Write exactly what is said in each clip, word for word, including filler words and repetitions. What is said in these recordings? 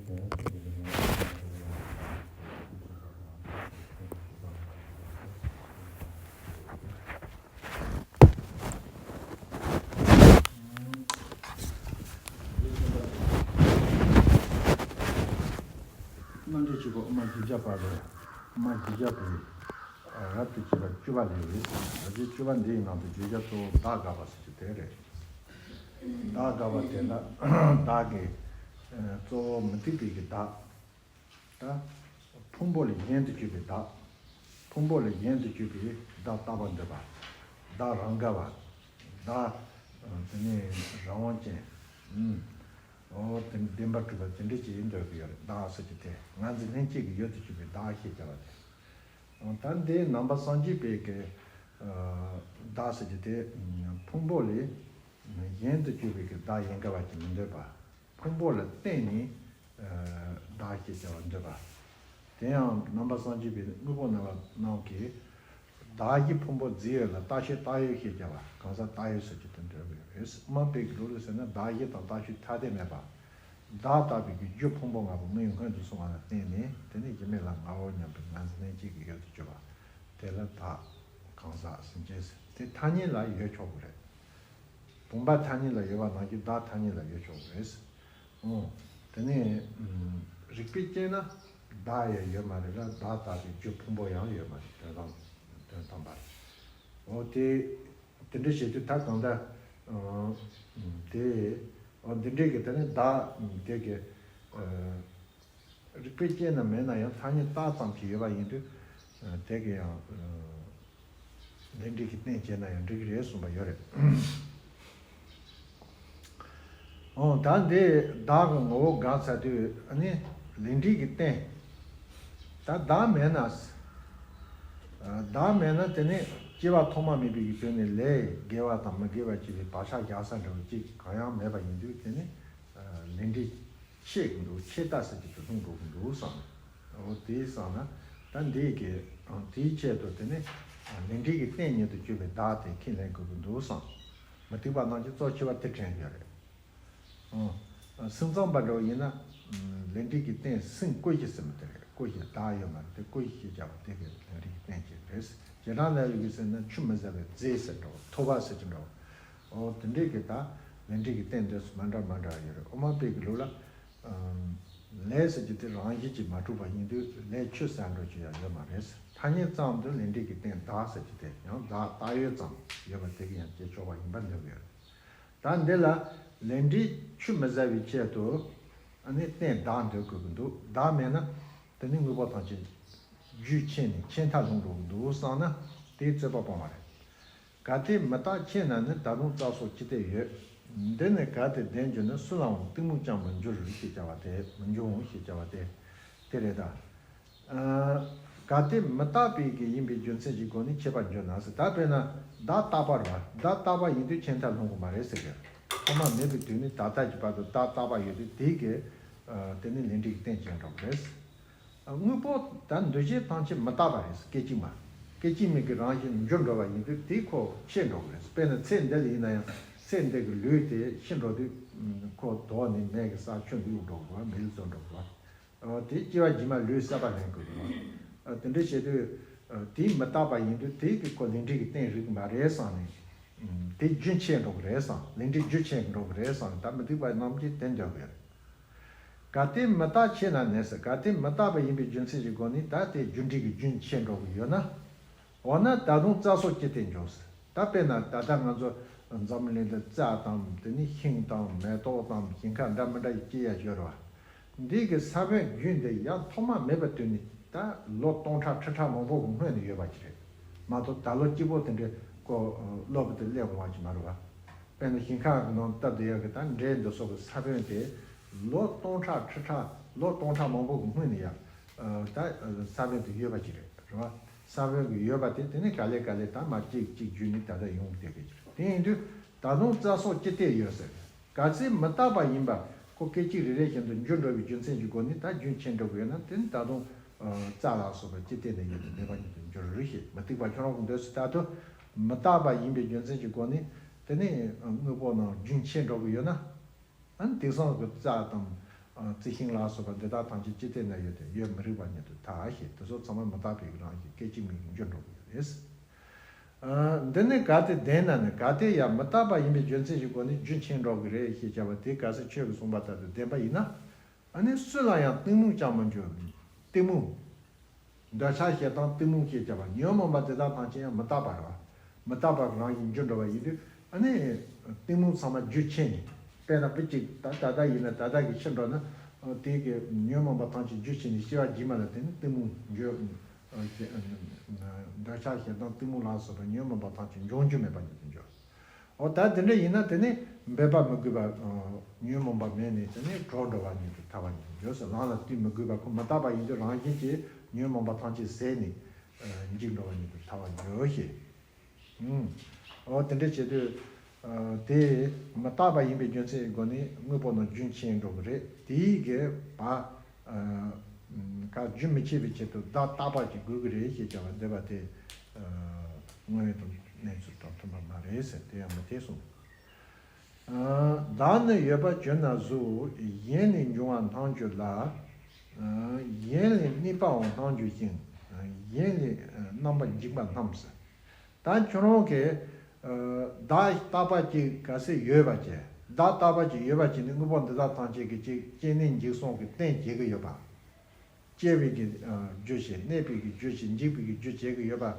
རྣམ་འགྲེལ་བྱེད་པ་དབུ་མ་བཞི་བརྒྱ་པ་རེད། དབུ་མ་བཞི་བརྒྱ་པའི་རབ་ཏུ་བྱེད་པ་བཅུ་པ་ལས་རེད། རབ་བྱེད་བཅུ་པ་འདིའི་ནང་དུ་བརྗོད་བྱ་གཙོ་བོ་བདག་དགག་པ་ཟེར་རྒྱུ་དེ་རེད། བདག་དགག་པ་དེ་ལ་བདག་གི་གཙོ་བོ་མུ་སྟེགས་པའི་གི་བདག་ད་ཕུང་པོ་ལས་གཞན་དུ་གྱུར་པའི་བདག་ཕུང་པོ་ལས་གཞན་དུ་གྱུར་པའི་བདག་རྟག་པར་འདོད་པ། བདག་རང་དགའ་བ། བདག་དེ་ནས་རང་དབང་ཅན། ཨོ་དེ་བདེན་པར་གྲུབ་པ་དེ་འདྲ་ཅིག་འདོད་ཀྱི་ཡོད་རེད། བདག་ཟེར་གྱི་དེ་ང་ཚོ་ལྷན་སྐྱེས་ཀྱི་ཡུལ་དུ་གྱུར་པའི་བདག་ཞེས་བྱ་བ་དེ། ད་འདི་ནང་པ་སངས་རྒྱས་པའི་གི་བདག་ཟེར་གྱི་དེ་ཕུང་པོ་ལས་གཞན་དུ་གྱུར་པའི་གི་བདག་ཡིན་དགའ་བ་ཅིག་མི་འདོད་པ། ཕུང་པོ་ལ་བརྟེན་ནས་བདག་ཞེས་བྱ་བ་འདོད་པ། དེ་ཡང་ནང་པ་སངས་རྒྱས་པའི་དངོས་པོ་རྣམ་པ་རྣམས་ཀྱིས་བདག་གི་ཕུང་པོ་རྫས་ཡོད་ལ་བརྟགས་ཤིང་བཏགས་ཡོད་ཞེས་བྱ་བ་གང་ཟག་བཏགས་ཡོད་ཟེར་གྱི་དོན་འདོད་པ་རེད། དབུ་མ་པའི་གི་ལུགས་ལ་ཟེར་ན་བདག་གཞན་དང་བརྟགས་ཤིང་ཐ་དད་མེད་པ། བདག་ལྟ་བུའི་གི་རྒྱུ་ཕུང་པོ་ལྔ་པོ་མི་ཡི་སྔོན་དུ་སོང་བ་ལ་བརྟེན་ནས་དེ་ནི་གཞི་མེད་ལ་ངའོ་སྙམ་པའི་ངར་འཛིན་ལྷན་སྐྱེས་ཀྱི་ཡུལ་དུ་གྱུར་པ་དེ་ལ་བདག་གང་ཟག་སེམས་ཅན་ཟེར། དེ་ཐ་སྙད་ལ་ཡོད་ཆོག་གི་རེད། བུམ་པ་ཐ་སྙད་ལ་ཡོད་པ་ནང་བཞིན་བདག་ཐ་སྙད་ལ་ཡོད་ཆོག་གི་རེད། ཨོ། དེ་ནས་རིགས་པས་དཔྱད་ན་བདག་ཡང་ཡོད་མ་རེད་ལ་བདག་ལྟ་བུའི་རྒྱུ་ཕུང་པོ་ཡང་ཡོད་མ་རེད། དོན་དམ་དོན་དམ་པར། ཨོ་དེ་དེ་འདྲ་བྱེད་དུས་ད་གང་ལྟར་དེ་ཨོ་འདི་འདྲའི་གི་དེ་ནས་བདག་དེ་གི་རིགས་པས་དཔྱད་ན་མེད་ན་ཡང་ཐ་སྙད་བཏགས་ཙམ་གྱིས་ཡོད་པ་ཡིན་དུས་དེ་གི་ཡང་ལས་འབྲས་ཀྱི་རྟེན་བྱས་ན་ཡང་འགྲིག་གི་རེད་གསུངས་པ་ཡོད་རེད། ཨོ་ད་འདི་བདག་གི་ངོ་བོ་དགག་ཚར་དུས་ཨ་ནི་ལས་འབྲས་ཀྱི་རྟེན། ད་བདག་མེད་ན། བདག་མེད་ན་དེ་ནི་སྐྱེ་བ་ཐོག་མ་མེད་པའི་གི་དོན་ནི་ལས་དགེ་བ་དང་མི་དགེ་བ་བྱས་པའི་བག་ཆགས་རྒྱག་ས་འདྲ་བོ་གཅིག་གང་ཡང་མེད་པ་ཡིན་དུས་དེ་ནི་ལས་འབྲས་ཆད་ཀྱི་འདུག་ཆད་ལྟ་ཟེར་གྱི་དུ་ལྷུང་འགྲོ་གི་འདུག་བསམ། འོ་དེ་བསམ་ན་ད་འདི་གི་དེའི་ཆེད་དུ་དེ་ནི་ལས་འབྲས་ཀྱི་རྟེན་ཉིད་དུ་གྱུར་པའི་བདག་དེ་ཁས་ལེན་དགོས་ཀྱི་འདུག་བསམ། མུ་སྟེགས་པ་རྣམས་ཀྱིས་གཙོ་ཆེ་བ་དེ་དྲན་ཡོད་རེད། ཨང་། སེམས་ཙམ་པ་འདྲ་བོ་ཡིན་ན། ལས་འབྲས་ཀྱི་རྟེན་སེམས་ཀུན་གཞི་ཟེར་མི་དེ་རེད། ཀུན་གཞི་བདག་ཡོད་མ་རེད་དེ་ཀུན་གཞི་ཞེས་བྱ་བ་དེ་གའི་ལས་འབྲས་ཀྱི་རྟེན་ཅིག་རེད། རྗེས་འབྲང་ལས་ལུགས་ཀྱི་ཟེར་ན་ཆུད་མི་ཟ་བའི་རྫས་ཟེར་འདྲ་བོ་ཐོབ་པ་ཟེར་གྱི་འདྲ་བོ། འོ་དེ་འདྲས་ཀྱི་ད་ལས་འབྲས་ཀྱི་རྟེན་འདི་ཚོ་མ་འདྲ་མ་འདྲ་ཡོད་རེད། དབུ་མ་པའི་གི་ལུགས་ལ། ལས་ཟེར་གྱི་དེ་རང་བཞིན་གྱིས་མ་གྲུབ་པ་ཡིན་དུས་ལས་ཆུད་ཟ་འགྲོ་རྒྱུ་ཡང་ཡོད་མ་རེད། ཐ་སྙད་ཙམ་དུ་ལས་འབྲས་ཀྱི་རྟེན་བདག་ཟེར་གྱི་དེ་ཡང་བདག་བཏགས་ཡོད་ཙམ་ཡོད་པ་དེ་གི་ཡང་སྐྱེ་ཆོག་པ་ཡིན་པ་འདོད་ཀྱི་ཡོད། ད་འདི་ལ་ལས་འབྲས་ཆུད་མི་ཟ་བའི་ཆེད་དུ་ཨ་ནི་རྟེན་བདག་འདོད་དགོས་ཀྱི་འདུག་བདག་མེད་ན་དེ་ནི་དངོས་པོ་ཐམས་ཅད་རྒྱུན་ཆད་ནས་ཆད་མཐའ་ལྷུང་འགྲོ་གི་འདུག་བསམ་ན་དེའི་རྩོད་པ་སྤོང་བ་རེད། གལ་ཏེ་མི་རྟག་ཆད་ན་ནི་ད་དུང་རྩྭ་སོགས་ཅི་སྟེ་ཡོད། འདི་ནི་གལ་ཏེ་བདེན་གྱུར་ན་སུ་ལའང་གཏི་མུག་ཀྱང་མི་འགྱུར་ཞེས་བྱ་བ་དེ་མི་འབྱུང་ཞེས་བྱ་བ་དེ་དེ་རེད་ད། གལ་ཏེ་མི་རྟག་པའི་གི་ཡིན་པའི་རྒྱུ་མཚན་གྱི་སྒོ་ནས་ཆད་པར་འགྱུར་ན་ཟེར། ད་དཔེར་ན་བདག་རྟག་པ་རེད་བ། བདག་རྟག་པ་ཡིན་དུས་ཆད་མཐའ་ལྷུང་གི་མ་རེད་ཟེར་གི། ཐོག་མ་མེད་པའི་དུས་ནས་ད་ལྟ་གི་བར་དུ་བདག་རྟག་པ་ཡོད་དུས་དེའི་གི་དེ་ནི་ལས་འབྲས་ཀྱི་རྟེན་ཅན་འགྲོ་གི་རེད། དངོས་པོ་དང་འདུ་བྱེད་ཐམས་ཅད་མི་རྟག་པ་རེད། སྐད་ཅིག་མ། སྐད་ཅིག་མའི་གི་རང་བཞིན་འགྱུར་འགྲོ་བ་ཡིན་དུས་དེ་ཁོ་ཆད་འགྲོ་གི་རེད། དཔེར་ན་ཚེ་འདི་ལ་ཡིན་ན་ཡང་ཚེ་འདི་གི་ལུས་དེ་ཤི་འགྲོ་དུས་ཁོ་དོག་ནས་མེ་གི་སར་ཆུ་འདུས་འགྲོ་གི་རེད། མེ་ལ་བཙོས་འགྲོ་གི་རེད། དེ་སྐྱེ་བ་རྗེས་མ་ལུས་གསར་པ་ལེན་དགོས་ཀྱི་རེད། དེ་འདྲ་བྱེད་དུས་དེ་མི་རྟག་པ་ཡིན་དུས་དེ་གི་ཁོ་ལས་འབྲས་ཀྱི་རྟེན་རིགས་མ་རེད་བསམ་ནས། དེ་རྒྱུན་ཆད་འགྲོ་གི་རེད་བསམ། ལས་འབྲས་རྒྱུན་ཆད་འགྲོ་གི་རེད་བསམ་ནས་ད་མི་སྡིག་པ་རྣམས་ཀྱིས་དེ་འདོད་ཀྱི་རེད། གལ་ཏེ་མི་རྟག་ཆད་ན་ནི་ཟེར། གལ་ཏེ་མི་རྟག་པ་ཡིན་པའི་རྒྱུ་མཚན་གྱི་སྒོ་ནས་ད་དེ་རྒྱུ་འབྲས་ཀྱི་རྒྱུན་ཆད་འགྲོ་གི་ཡོད་ན། འོ་ན་ད་དུང་རྩྭ་སོགས་ཅི་སྟེ་འབྱུང་ཟེར། ད་དཔེར་ན་ད་ལྟ་ང་ཚོ་འཛམ་བུ་གླིང་འདི་རྩྭ་དང་དེ་ནི་ཤིང་དང་མེ་ཏོག་དང་ཞིང་ཁ་འདྲ་མི་འདྲ་ཡི་སྐྱེ་ཡ་ཡོད་རེད་བ། འདི་གི་ས་བོན་རྒྱུན་འདི་ཡང་ཐོག་མ་མེད་པའི་དུས་ནས་ད་ལོ་སྟོང་ཕྲག་ཁྲི་ཕྲག་མང་པོ་གི་སྔོན་ནས་ཡོད་པ་ཅིག་རེད་མ་གཏོགས་ད་ལོ་གཅིག་པོ་དེ་འདྲའི་ཀོ་ལོ་གི་དེ་སླེབས་འོང་བ་ཅིག་མ་རེད་བ། དཔེར་ན་ཞིང་ཁ་གི་ནང་བཏབ་བསྡད་ཡག་གི་ད་འབྲས་འདི་སོགས་ཀྱི་ས་བོན་དེ་ལོ་སྟོང་ཕྲག་ཁྲི་ཕྲག་ལོ་སྟོང་ཕྲག་མང་པོ་གི་སྔོན་ནས་ཡང་ད་ས་བོན་དེ་ཡོད་པ་ཅིག་རེད། རེད་བ། ས་བོན་གྱི་ཡོད་པ་དེ་དེ་ནས་ག་ལེ་ག་ལེ་ད་མར་གཅིག་གཅིག་བརྒྱུད་ནས་ད་ལྟ་ཡོང་བསྡད་ཀྱི་ཅིག་རེད། དེ་ཡིན་དུས་ད་དུང་རྩྭ་སོགས་ཅི་སྟེ་ཡོད་ཟེར། གལ་སྲིད་མི་རྟག་པ་ཡིན་པ་ཁོ་སྐད་ཅིག་རེ་རེ་བཞིན་དུ་འགྱུར་འགྲོ་བའི་རྒྱུ་མཚན་གྱི་སྒོ་ནས་ད་རྒྱུན་ཆད་འགྲོ་གི་ཡོད་ན་དེ་ནི་ད་དུང་རྩྭ་ལ་སོགས་པ་ཅི་སྟེ་ནས་ཡོད་དེ་མེད་པ་ཉིད་དུ་འགྱུར་ཞེས་མུ་སྟེགས་པ་ཁྱོད་རང་གི་འདོད་སྲེད་ལྟར་དུ་མི་རྟག་པ་ཡིན་པའི་རྒྱུ་མཚན་གྱི་སྒོ་ནས་དེ་ནི་དངོས་པོ་རྣམས་རྒྱུན་ཆད་འགྲོ་གི་ཡོད་ན། ཨ་ནི་དེང་སང་གི་རྩྭ་དང་ རྩི་ཤིང་ལ་སོགས་པ་འདི་དག་ཐམས་ཅད་ཅི་སྟེ་ན་ཡོད་དེ་ཡོད་མི་རིགས་པ་ཉིད་དུ་ཐལ་ཞེས། དེ་ཚོ་ཚང་མ་མི་རྟག་པའི་རང་བཞིན་སྐད་ཅིག་མའི་འགྱུར་འགྲོ་གི་ཡོད་རེད། འདི་ནི་གལ་ཏེ་བདེན་ན་ནི། གལ་ཏེ་ཡང་མི་རྟག་པ་ཡིན་པའི་རྒྱུ་མཚན་གྱི་སྒོ་ནས་རྒྱུ་མཁྱེན་འགྲོ་གི་རེད་ཞེས་བྱ་བ་དེ་གལ་སྲིད་ཆོས་ཀྱིས་གསུངས་པ་ལྟར་དུ་བདེན་པ་ཡིན་ན། ཨ་ནི་སུ་ལ་ཡང་གཏི་མུག་ཀྱང་མི་འགྱུར། གཏི་མུག་འདོད་ཆགས་ཞེ་སྡང་གཏི་མུག་ཅེས་བྱ་བ་ཉོན་མོངས་པ་དེ་དག་ཐམས་ཅད་ཡང་མི་རྟག་པ་རེད་བ། མི་རྟག་པ་གི་རང་བཞིན་འགྱུར་འགྲོ་བ་ཡིན་དུས། ཨ་ནི་གཏི་མུག་ཚང་མ་རྒྱུ་ཕྱིན་ནས། དཔེར་ན་བུ་གཅིག་ད་ད་ལྟ་ཡིན་ན་ད་ལྟ་གི་ཤི་འགྲོ་ན། དེ་གི་ཉོན་མོངས་པ་ཐམས་ཅད་རྒྱུ་ཕྱིན་ནས་ཤི་བ་རྗེས་མ་ལ་དེ་ནི་གཏི་མུག་འགྱུར། འདོད་ཆགས་ཞེ་སྡང་གཏི་མུག་ལ་སོགས་པ་ཉོན་མོངས་པ་ཐམས་ཅད་འབྱུང་རྒྱུ་མེད་པ་ཉིད་དུ་འགྱུར། འོ་ད་དེ་འདྲ་ཡིན་ན་དེ་ནི་འབད་པ་མི་དགོས་པ། ཉོན་མོངས་པ་མེད་ནས་དེ་ནི་གྲོལ་འགྲོ་བ་ཉིད་དུ་ཐལ་བ་ཉིད་དུ་འགྱུར་ཟེར། ལམ་ལ་བསྟུན་མི་དགོས་པ། ཁོ་མི་རྟག་པ་ཡིན་དུས་རང་བཞིན་གྱིས་ཉོན་མོངས་པ་ཐམས་ཅད་ཟད་ནས་འཇིག་འགྲོ་བ་ཉིད་དུ་ཐལ་བ་ཉིད་འགྱུར་ཞེས། འོ་དེ་འདྲ་བྱེད་དུས། དེ་མི་རྟག་པ་ཡིན་པའི་རྒྱུ་མཚན་གྱི་སྒོ་ནས་དངོས་པོ་རྣམས་རྒྱུན་ཆད་འགྲོ་གི་རེད། དེའི་གི་བ། ཀ་རྒྱུན་མི་ཆད་པའི་ཆེད་དུ་བདག་རྟག་པ་ཅིག་དགོས་ཀྱི་རེད་ཞེས་བྱ་བ་འདོད་པ་དེ། དངོས་དང་གནས་ཚུལ་དང་མཐུན་པ་མ་རེད་ཟེར། དེ་ཡང་མི་འཐད་གསུངས། བདག་ནི་ཡོད་པར་གྱུར་ན་གཟུགས། གཞན་ལས་འབྱུང་བ་སྣང་གྱུར་ལ། གཞན་ལས་གནས་པའང་སྣང་གྱུར་ཞིང་། གཞན་ལས་རྣམ་པར་འཇིག་པ་རྣམས་ཟེར། ད་ཁྱོད་རང་གིས། བདག་རྟག་པ་ཅིག་གལ་སྲིད་ཡོད་པ་བྱས། བདག་རྟག་པ་ཅིག་ཡོད་པ་བྱས་ནས་དངོས་པོ་འདི་དག་ཐམས་ཅད་ཀྱི་ཅིག་སྐྱེ་གནས་འཇིག་གསུམ་གྱི་རྟེན་བྱེད་ཀྱི་ཡོད་པ། སྐྱེ་བའི་གི་རྒྱུ་བྱེད། གནས་པའི་གི་རྒྱུ་བྱེད། འཇིག་པའི་གི་རྒྱུ་བྱེད་ཀྱི་ཡོད་པ།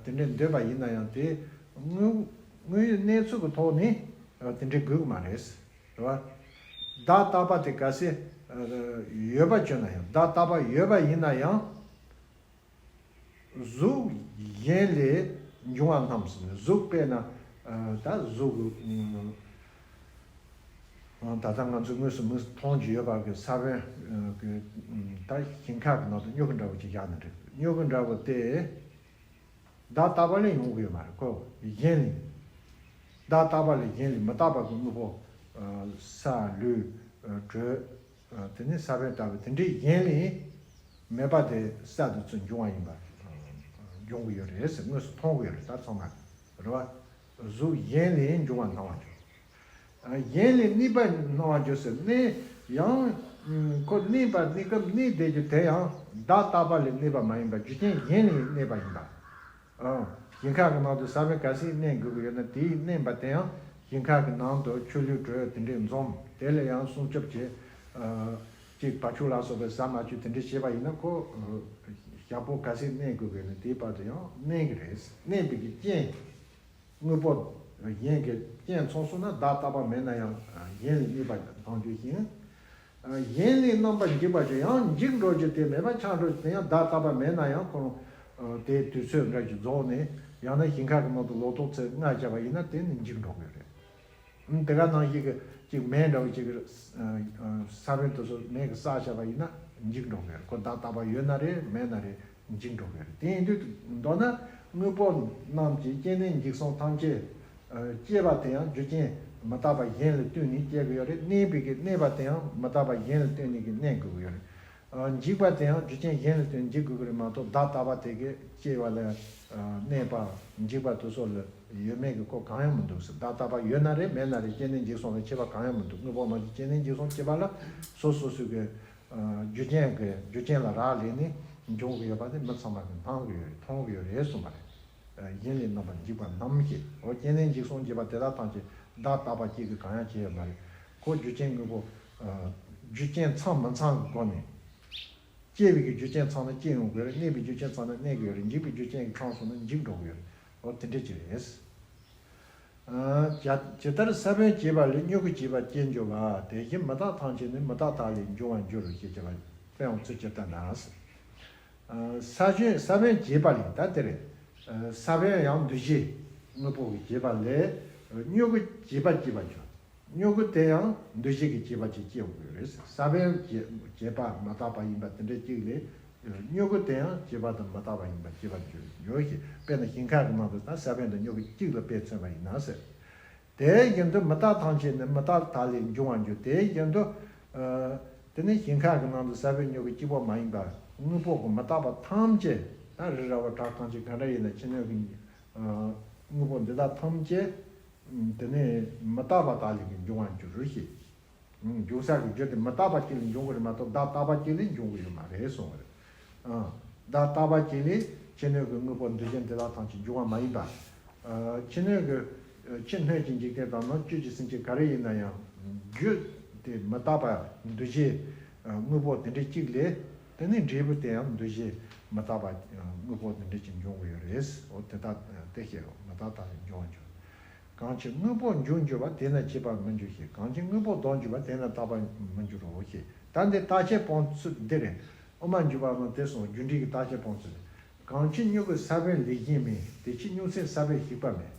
དེ་འདྲའི་འདོད་པ་ཡིན་ན་ཡང་དེ་དངོས་དངོས་ཡོད་གནས་ཚུལ་གྱི་ཐོག་ནས་དེ་འདྲའི་དགོས་ཀྱི་མ་རེད། རེད་བ། བདག་རྟག་པ་དེ་གལ་སྲིད་ཡོད་པ་བྱས་ན་ཡང་། བདག་རྟག་པ་ཡོད་པ་ཡིན་ན་ཡང་། གཟུགས་གཞན་ལས་འབྱུང་བ་རྣམས་ཟེར་ནས། གཟུགས་དཔེར་ན། ད་གཟུགས་ཀྱི། ད་ལྟ་ང་ཚོས་དངོས་སུ་མིག་མཐོང་རྒྱུ་ཡོད་པ་གི་ས་བོན་གྱི། ད་ཞིང་ཁ་གི་ནང་དུ་སྨྱུ་གུ་འདྲ་བོ་ཅིག་བཞག་ནས་རེད། སྨྱུ་གུ་འདྲ་བོ་དེ་བདག་རྟག་པ་ལས་ཡོང་གི་ཡོད་མ་རེད། ཁོ་གཞན་ལས། བདག་རྟག་པ་ལས་གཞན་ལས་མི་རྟག་པ་གི་དངོས་པོ། ས། ལུད། དྲོད། དེ་ནས་ས་བོན་ལྟ་བུ་དེ་འདྲའི་གཞན་ལས་མེད་པ་དེ་གསར་དུ་ཚུར་འབྱུང་བ་ཡིན་པ། འབྱུང་གི་ཡོད་རེད་ཟེར། དངོས་སུ་མཐོང་གི་ཡོད་རེད། ད་ཚང་མ་རེད་བ། གཟུགས་གཞན་ལས་འབྱུང་བ་སྣང་བར་འགྱུར། གཞན་ལས་གནས་པ་སྣང་བར་འགྱུར་ཟེར་ནས་ཡང་། ཁོ་གནས་པ་གནས་སྐབས་གནས་བསྡད་རྒྱུ་དེ་ཡང་བདག་རྟག་པ་ལས་གནས་པ་མ་ཡིན་པར་རྒྱུ་རྐྱེན་གཞན་ལས་གནས་པ་ཡིན་པ། ཨང་། ཞིང་ཁ་གི་ནང་དུ་ས་བོན་གལ་སྲིད་གནས་དགོས་ཀྱི་ཡོད་ན། དེའི་གནས་པ་དེ་ཡང་ཞིང་ཁ་གི་ནང་དུ་ཆུ་ལུད་དྲོད་དེ་འདྲས་འཛོམས། དེ་ལས་ཡང་སྲུང་སྐྱོབ་བྱེད། ཅིག་བ་ཕྱུགས་ལ་སོགས་པའི་ཟ་མ་བཅུག་དེ་འདྲས་བྱས་པ་ཡིན་ན། ཁོ་ཞག་པོ་གལ་སྲིད་གནས་དགོས་ཀྱི་ཡོད་ན་དེའི་བར་དུ་ཡང་གནས་ཀྱི་རེད། གནས་པའི་གི་རྐྱེན། དངོས་པོ་གཞན་གྱི་རྐྱེན་ཚང་སོང་ན་བདག་རྟག་པ་མེད་ན་ཡང་གཞན་ལས་གནས་པ་སྣང་འགྱུར་ཞིང་། གཞན་ལས་རྣམ་པར་འཇིག་པར་འགྱུར། ཡང་འཇིག་འགྲོ་རྒྱུ་དེ་མེད་པ་ཆགས་འགྲོ་རྒྱུ་དེ་ཡང་བདག་རྟག་པ་མེད་ན་ཡང་ཁོ་རང་དེའི་དུས་ཚོད་འགའ་ཞིག་རྫོགས་ནས། ཡང་ན་ཞིང་ཁ་གི་ནང་དུ་ལོ་ཏོག་ཚོད་ལྔ་བརྒྱབ་པ་ཡིན་ན་དེ་ནི་འཇིག་འགྲོ་གི་རེད། དེ་ག་ནང་བཞིན་གྱི་ཅིག་མེ་འདྲ་བོ་ཅིག་གི་ས་བོན་དེ་ཚོ་མེ་གིས་བསྲེགས་བཞག་པ་ཡིན་ན་འཇིག་འགྲོ་གི་རེད། ཁོ་བདག་རྟག་པ་ཡོད་ན་རེད་མེད་ན་རེད། འཇིག་འགྲོ་གི་རེད། དེ་ཡིན་དུས་མདོར་ན་དངོས་པོ་རྣམས་ཀྱི་སྐྱེ་གནས་འཇིག་གསུམ་ཐམས་ཅད། སྐྱེས་པ་དེ་ཡང་རྒྱུ་རྐྱེན་མི་རྟག་པ་གཞན་ལ་བརྟེན་ནས་སྐྱེ་གི་ཡོད་རེད། གནས་པའི་གི་གནས་པ་དེ་ཡང་མི་རྟག་པ་གཞན་ལ་བརྟེན་ནས་གི་གནས་དགོས་ཀྱི་ཡོད་རེད། འཇིག་པ་དེ་ཡང་རྒྱུ་རྐྱེན་གཞན་ལ་བརྟེན་འཇིག་དགོས་ཀྱི་རེད་མ་གཏོགས། བདག་རྟག་པ་དེ་གི་སྐྱེ་བ་ལ་གནས་པ་འཇིག་པ་དེ་ཚོ་ལ་ཡོད་མེད་ཀྱི་སྐོར་གང་ཡང་མི་འདུག་ཟེར། བདག་རྟག་པ་ཡོད་ན་རེད་མེད་ན་རེད། སྐྱེ་གནས་འཇིག་གསུམ་ལ་ཁྱད་པར་གང་ཡང་མི་འདུག། དངོས་པོ་རྣམས་ཀྱི་སྐྱེ་གནས་འཇིག་གསུམ་སྐྱེ་བ་ལ་སོ་སོ་སོ་གི་རྒྱུ་རྐྱེན་གྱི་རྒྱུ་རྐྱེན་ལ་རག་ལས་ནས་འབྱུང་གི་ཡོད་པ་དེ་མི་ཚང་མ་གིས་སྣང་གི་ཡོད་རེད། མཐོང་གི་ཡོད་རེད་གསུངས་པ་རེད། གཞན་ལས་རྣམ་པར་འཇིག་པ་རྣམས་ཞེས། འོ་སྐྱེ་གནས་འཇིག་གསུམ་སྐྱེ་བ་དེ་དག་ཐམས་ཅད་བདག་རྟག་པ་གཅིག་གིས་གང་ཡང་བྱས་ཡོད་མ་རེད། ཁོ་རྒྱུ་རྐྱེན་དངོས་པོ། རྒྱུ་རྐྱེན་ཚང་མི་ཚང་གི་སྒོ་ནས། སྐྱེ་བའི་གི་རྒྱུ་རྐྱེན་ཚང་ན་སྐྱེ་ཡོང་གི་རེད། གནས་པའི་རྒྱུ་རྐྱེན་ཚང་ན་གནས་གི་ཡོད་རེད། འཇིག་པའི་རྒྱུ་རྐྱེན་གི་ཚང་སོང་ན་འཇིག་འགྲོ་གི་ཡོད་རེད། འོ་དེ་འདྲ་ཅིག་རེད། ཇི་ལྟར་ས་བོན་བྱེད་པ་ལས་མྱུ་གུ་བྱེད་པ་སྐྱེ་འགྱུར་བ། དེ་བཞིན་མི་རྟག་ཐམས་ཅད་ནི་མི་རྟག་དག་ལས་འབྱུང་བར་འགྱུར་རོ་ཞེས་བྱ་བ་དཔེ་ཡང་ཚུལ་ཇི་ལྟར་ན། ས་བོན་ས་བོན་བྱེད་པ་ལས། ད་དེ་རེད། ས་བོན་ཡང་འདུ་བྱེད་དངོས་པོ་གི་བྱེད་པ་ལས་མྱུ་གུ་བྱེད་པ་སྐྱེ་བར་འགྱུར། མྱུ་གུ་དེ་ཡང་འདུ་བྱེད་ཀྱི་བྱེད་པ་ཅིག་སྐྱེ་དགོས་རེད། ས་བོན་བྱེད་བྱེད་པ་མི་རྟག་པ་ཡིན་པ་དེ་འདྲ་གཅིག་ལས། མྱུ་གུ་དེ་ཡང་བྱེད་པ་དང་མི་རྟག་པ་ཡིན་པ་སྐྱེ་བར་འགྱུར་ཡོད་ཞེས། དཔེར་ན་ཞིང་ཁ་གི་ནང་དུ་ད་ས་བོན་དང་མྱུ་གུ་གཅིག་ལ་དཔེ་མཚོན་པ་ཡིན་ན་ཟེར། དེ་བཞིན་དུ་མི་རྟག་ཐམས་ཅད་ནི་མི་རྟག་དག་ལས་འབྱུང་བར་འགྱུར། དེ་བཞིན་དུ། དེ་ནི་ཞིང་ཁ་གི་ནང་དུ་ས་བོན་མྱུ་གུ་གཅིག་པོ་མ་ཡིན་པ་དངོས་པོ་གི་མི་རྟག་པ་ཐམས་ཅད། ད་རི་ར་བ་བྲག་ཐམས་ཅད་ག་འདྲ་ཡིན་ན་ཕྱི་སྣོད་ཀྱི་དངོས་པོ་འདི་དག་ཐམས་ཅད། དེ་ནི་མི་རྟག་པ་དག་ལས་ཀྱི་འབྱུང་བར་འགྱུར་ཞེས། འབྱུང་ས་གི་རྒྱུ་དེ་མི་རྟག་པ་གཅིག་ལས་འབྱུང་གི་རེད་མ་གཏོགས་བདག་རྟག་པ་གཅིག་ལས་འབྱུང་གི་ཡོད་མ་རེད་གསུངས་པ་རེད། ཨ། བདག་རྟག་པ་གཅིག་ལས་ཕྱི་སྣོད་ཀྱི་དངོས་པོ་འདུ་བྱེད་འདི་དག་ཐམས་ཅད་འབྱུང་བ་མ་ཡིན་པ། ཨ། ཕྱི་སྣོད་ཀྱི་ཕྱི་སྣོད་ཀྱི་འཇིག་རྟེན་དང་ནང་བཅུད་ཀྱི་སེམས་ཅན་ག་རེ་ཡིན་ན་ཡང་རྒྱུ་དེ་མི་རྟག་པ་འདུ་བྱེད་དངོས་པོ་དེ་འདྲ་གཅིག་ལས། དེ་ནས་འབྲས་བུ་དེ་ཡང་འདུ་བྱེད་མི་རྟག་པ་དངོས་པོ་དེ་འདྲ་གཅིག་འབྱུང་གི་ཡོད་རེད། འོ་དེ་དག་དེ་ཤེས་རོགས། མི་རྟག་ལྟར་འབྱུང་བར་འགྱུར། གང་ཕྱིར་དངོས་པོ་འབྱུང་འགྱུར་བ། དེས་ན་བྱས་པར་མི་འགྱུར་ཞེས། གང་ཕྱིར་དངོས་པོ་ལྡོག་འགྱུར་བ། དེས་ན་རྟག་པར་མི་འགྱུར་རོ་ཞེས། ད་འདི་རྟག་ཆད་སྤོང་ཚུལ་འདི་རེད། དབུ་མ་འཇུག་པ་ལ་དེ་གསུངས། རྒྱུ་འབྲས་ཀྱི་རྟག་ཆད་སྤོང་ཚུལ་རེད། གང་ཕྱིར་མྱུ་གུ་ས་བོན་ལས་གཞན་མིན། དེ་ཕྱིར་མྱུག་ཚེ་ས་བོན་ཞིག་པ་མེད།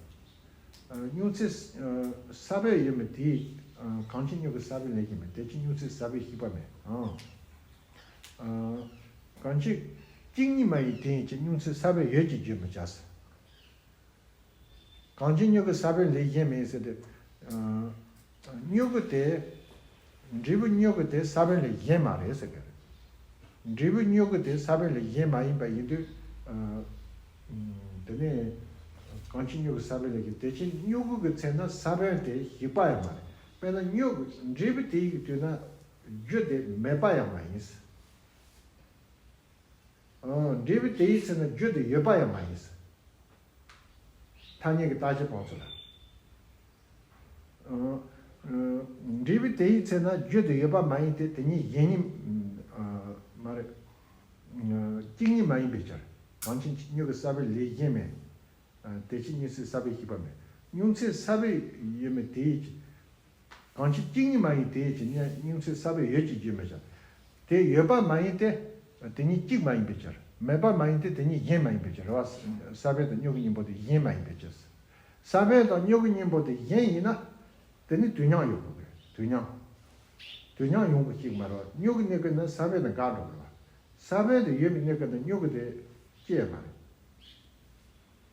ཨ། མྱུག་ཚེ་ས་བོན་ཡོད་མེད་དེ། ཨ། གང་ཕྱིར་མྱུ་གུ་ས་བོན་ལས་གཞན་མིན། དེ་ཕྱིར་མྱུག་ཚེ་ས་བོན་ཞིག་པ་མེད། ཨང་། ཨ། གང་ཕྱིར་གཅིག་ཉིད་མ་ཡིན་དེ་ཡིན་ཕྱིར། མྱུག་ཚེ་ས་བོན་ཡོད་ཅེས་བརྗོད་མི་བྱ་ཟེར། གང་ཕྱིར་མྱུ་གུ་ས་བོན་ལས་གཞན་མིན་ཟེར་ཏེ། ཨ། མྱུ་གུ་དེ། འབྲས་བུ་མྱུ་གུ་དེ་ས་བོན་ལས་གཞན་མ་རེད་ཟེར་གི་རེད། འབྲས་བུ་མྱུ་གུ་དེ་ས་བོན་ལས་གཞན་མ་ཡིན་པ་ཡིན་དུས། ཨ། དེ་ནས་གང་ཕྱིར་མྱུ་གུ་ས་བོན་ལས་གཞན། དེ་ཕྱིར་མྱུ་གུ་གི་ཚེ་ན་ས་བོན་དེ་ཞིག་པ་ཡང་མ་རེད། དཔེར་ན་མྱུ་གུ་འབྲས་བུ་དེ་ཡི་དུས་ན་རྒྱུ་དེ་མེད་པ་ཡང་མ་ཡིན། ཨང་། འབྲས་བུ་དེའི་ཚེ་ན་རྒྱུ་དེ་ཡོད་པ་ཡང་མ་ཡིན། ཐ་སྙད་ཀྱི་རྟག་ཆད་སྤོང་ཚུལ་ལ། ཨང་། ཨང་། འབྲས་བུ་དེའི་ཚེ་ན་རྒྱུ་དེ་ཡོད་པ་མ་ཡིན་ཏེ། དེ་ཉིད་གཞན་ཉིད་མ་རེད། གཅིག་ཉིད་མ་ཡིན་པའི་ཕྱིར། གང་ཕྱིར་མྱུ་གུ་ས་བོན་ལས་གཞན་མིན། དེ་ཕྱིར་མྱུག་ཚེ་ས་བོན་ཞིག་པ་མེད། མྱུག་ཚེ་ས་བོན་ཡོད་མེད་དེའི་ཕྱིར། གང་ཕྱིར་གཅིག་ཉིད་མ་ཡིན་དེའི་ཕྱིར། མྱུག་ཚེ་ས་བོན་ཡོད་ཅེས་བརྗོད་མི་བྱ། དེ་ཡོད་པ་མ་ཡིན་ཏེ། དེ་ཉིད་གཅིག་མ་ཡིན་པའི་ཕྱིར། མེད་པ་མ་ཡིན་ཏེ། དེ་ཉིད་གཞན་མ་ཡིན་པའི་ཕྱིར། རེད་བ། ས་བོན་དང་མྱུ་གུ་གཉིས་པོ་དེ་གཞན་མ་ཡིན་པའི་ཕྱིར། ས་བོན་དང་མྱུ་གུ་གཉིས་པོ་དེ་གཞན་ཡིན་ན། དེ་ནི་དུས་མཉམ་ཡོད་དགོས་པས། དུས་མཉམ། དུས་མཉམ་ཡོང་དགོས་ཀྱི་མ་རེད་བ། མྱུ་གུ་གནས་སྐབས་ན་ས་བོན་དང་འགག་འགྲོ་དགོས་བ། ས་བོན་དེ་ཡོད་པའི་གནས་སྐབས་ན་མྱུ་གུ་དེ་སྐྱེ་ཡ་མ་རེད།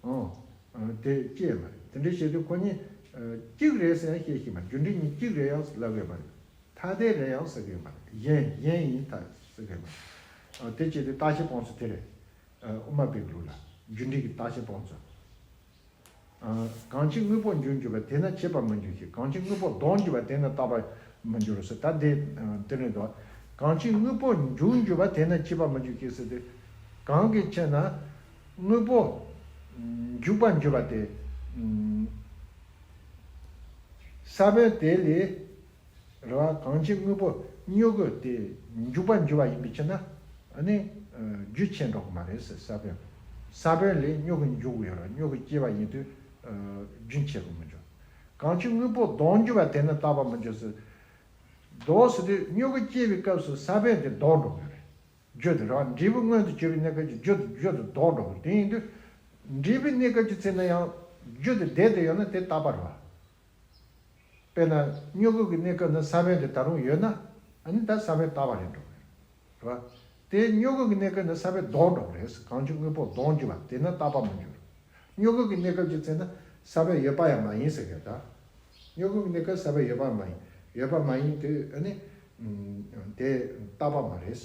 ཨོ། ཨ། དེ་སྐྱེ་ཡ་མ་རེད། དེ་འདྲ་བྱེད་དུས་ཁོ་གཉིས། ཨ། གཅིག་རེད་ཟེར་ཡང་བཤད་ཤེས་མ་རེད། རྒྱུ་འབྲས་གཉིས་གཅིག་རེད་ཡང་ལབ་ཡོད་མ་རེད། ཐ་དད་རེད་ཡང་ཟེར་གི་ཡོད་མ་རེད། གཞན་གཞན་ཡིན་ཐ་ཟེར་གི་ཡོད་མ་རེད། ཨ། དེ་བྱེད་དུས་རྟག་ཆད་སྤོང་ཚུལ་དེ་རེད། ཨ། དབུ་མ་པའི་ལུགས་ལ་རྒྱུ་འབྲས་ཀྱི་རྟག་ཆད་སྤོང་ཚུལ། ཨ། གང་ཕྱིར་དངོས་པོ་འབྱུང་འགྱུར་བ། དེས་ན་བྱས་པར་མི་འགྱུར་ཞེས། གང་ཕྱིར་དངོས་པོ་ལྡོག་འགྱུར་བ། དེས་ན་རྟག་པར་མི་འགྱུར་ཟེར། ད་འདི། ཨ། དེ་ནས་འདུག་གང་ཕྱིར་དངོས་པོ་འབྱུང་འགྱུར་བ། དེས་ན་བྱས་པར་མི་འགྱུར་ཞེས་ཟེར་ཏེ། གང་གི་ཕྱིར་ན་དངོས་པོ་འཇུག་པར་འགྱུར་བ་དེ། ས་བོན་དེ་ལས། རེད་བ། གང་ཕྱིར་དངོས་པོ་མྱུ་གུ་དེ་འཇུག་པར་འགྱུར་བ་ཡིན་པའི་ཕྱིར་ན། ཨ་ནི། ཨ། རྒྱུན་ཆད་འགྲོ་གི་མ་རེད་ཟེར། ས་བོན། ས་བོན་ལས་མྱུ་གུ་འཇུག་གི་ཡོད་རེད། མྱུ་གུ་སྐྱེ་བ་ཡིན་དུས། ཨ། རྒྱུན་ཆད་དུ་མི་འགྱུར། གང་ཕྱིར་དངོས་པོ་ལྡོག་འགྱུར་བ། དེས་ན་རྟག་པར་མི་འགྱུར་ཟེར། ལྡོག་ཟེར་དུས་མྱུ་གུ་སྐྱེ་བའི་སྐབས་སུ་ས་བོན་དེ་ལྡོག་འགྲོ་གི་རེད། རྒྱུ་དེ་རང་འབྲས་བུ་མངོན་དུ་གྱུར་པའི་གནས་སྐབས་ཀྱི་རྒྱུ་དེ་རྒྱུ་དེ་ལྡོག་འགྲོ་གི་རེད། དེ་ཡིན་དུས། འབྲས་བུའི་གནས་སྐབས་ཀྱི་ཚེ་ན་ཡང་རྒྱུ་དེ་བསྡད་དེ་ཡོད་ན་དེ་རྟག་པ་རེད་བ། དཔེར་ན་མྱུ་གུ་གི་གནས་སྐབས་ན་ས་བོན་དེ་ད་རུང་ཡོད་ན། ཨ་ནི་ད་ས་བོན་རྟག་པ་རེད་འགྲོ་གི་རེད་བ། དེ་མྱུ་གུ་གི་གནས་སྐབས་ན་ས་བོན་ལྡོག་འགྲོ་གི་རེད། གང་ཕྱིར་དངོས་པོ་ལྡོག་འགྱུར་བ། དེས་ན་རྟག་པར་མི་འགྱུར། མྱུ་གུ་གི་གནས་སྐབས་ཀྱི་ཚེ་ན་ས་བོན་ཡོད་པ་ཡང་མ་ཡིན་ཟེར་གི་ད། མྱུ་གུ་གི་གནས་སྐབས་ས་བོན་ཡོད་པ་མ་ཡིན། ཡོད་པ་མ་ཡིན་དུས་ཨ་ནི། ཨམ། དེ་རྟག་པ་མ་རེད།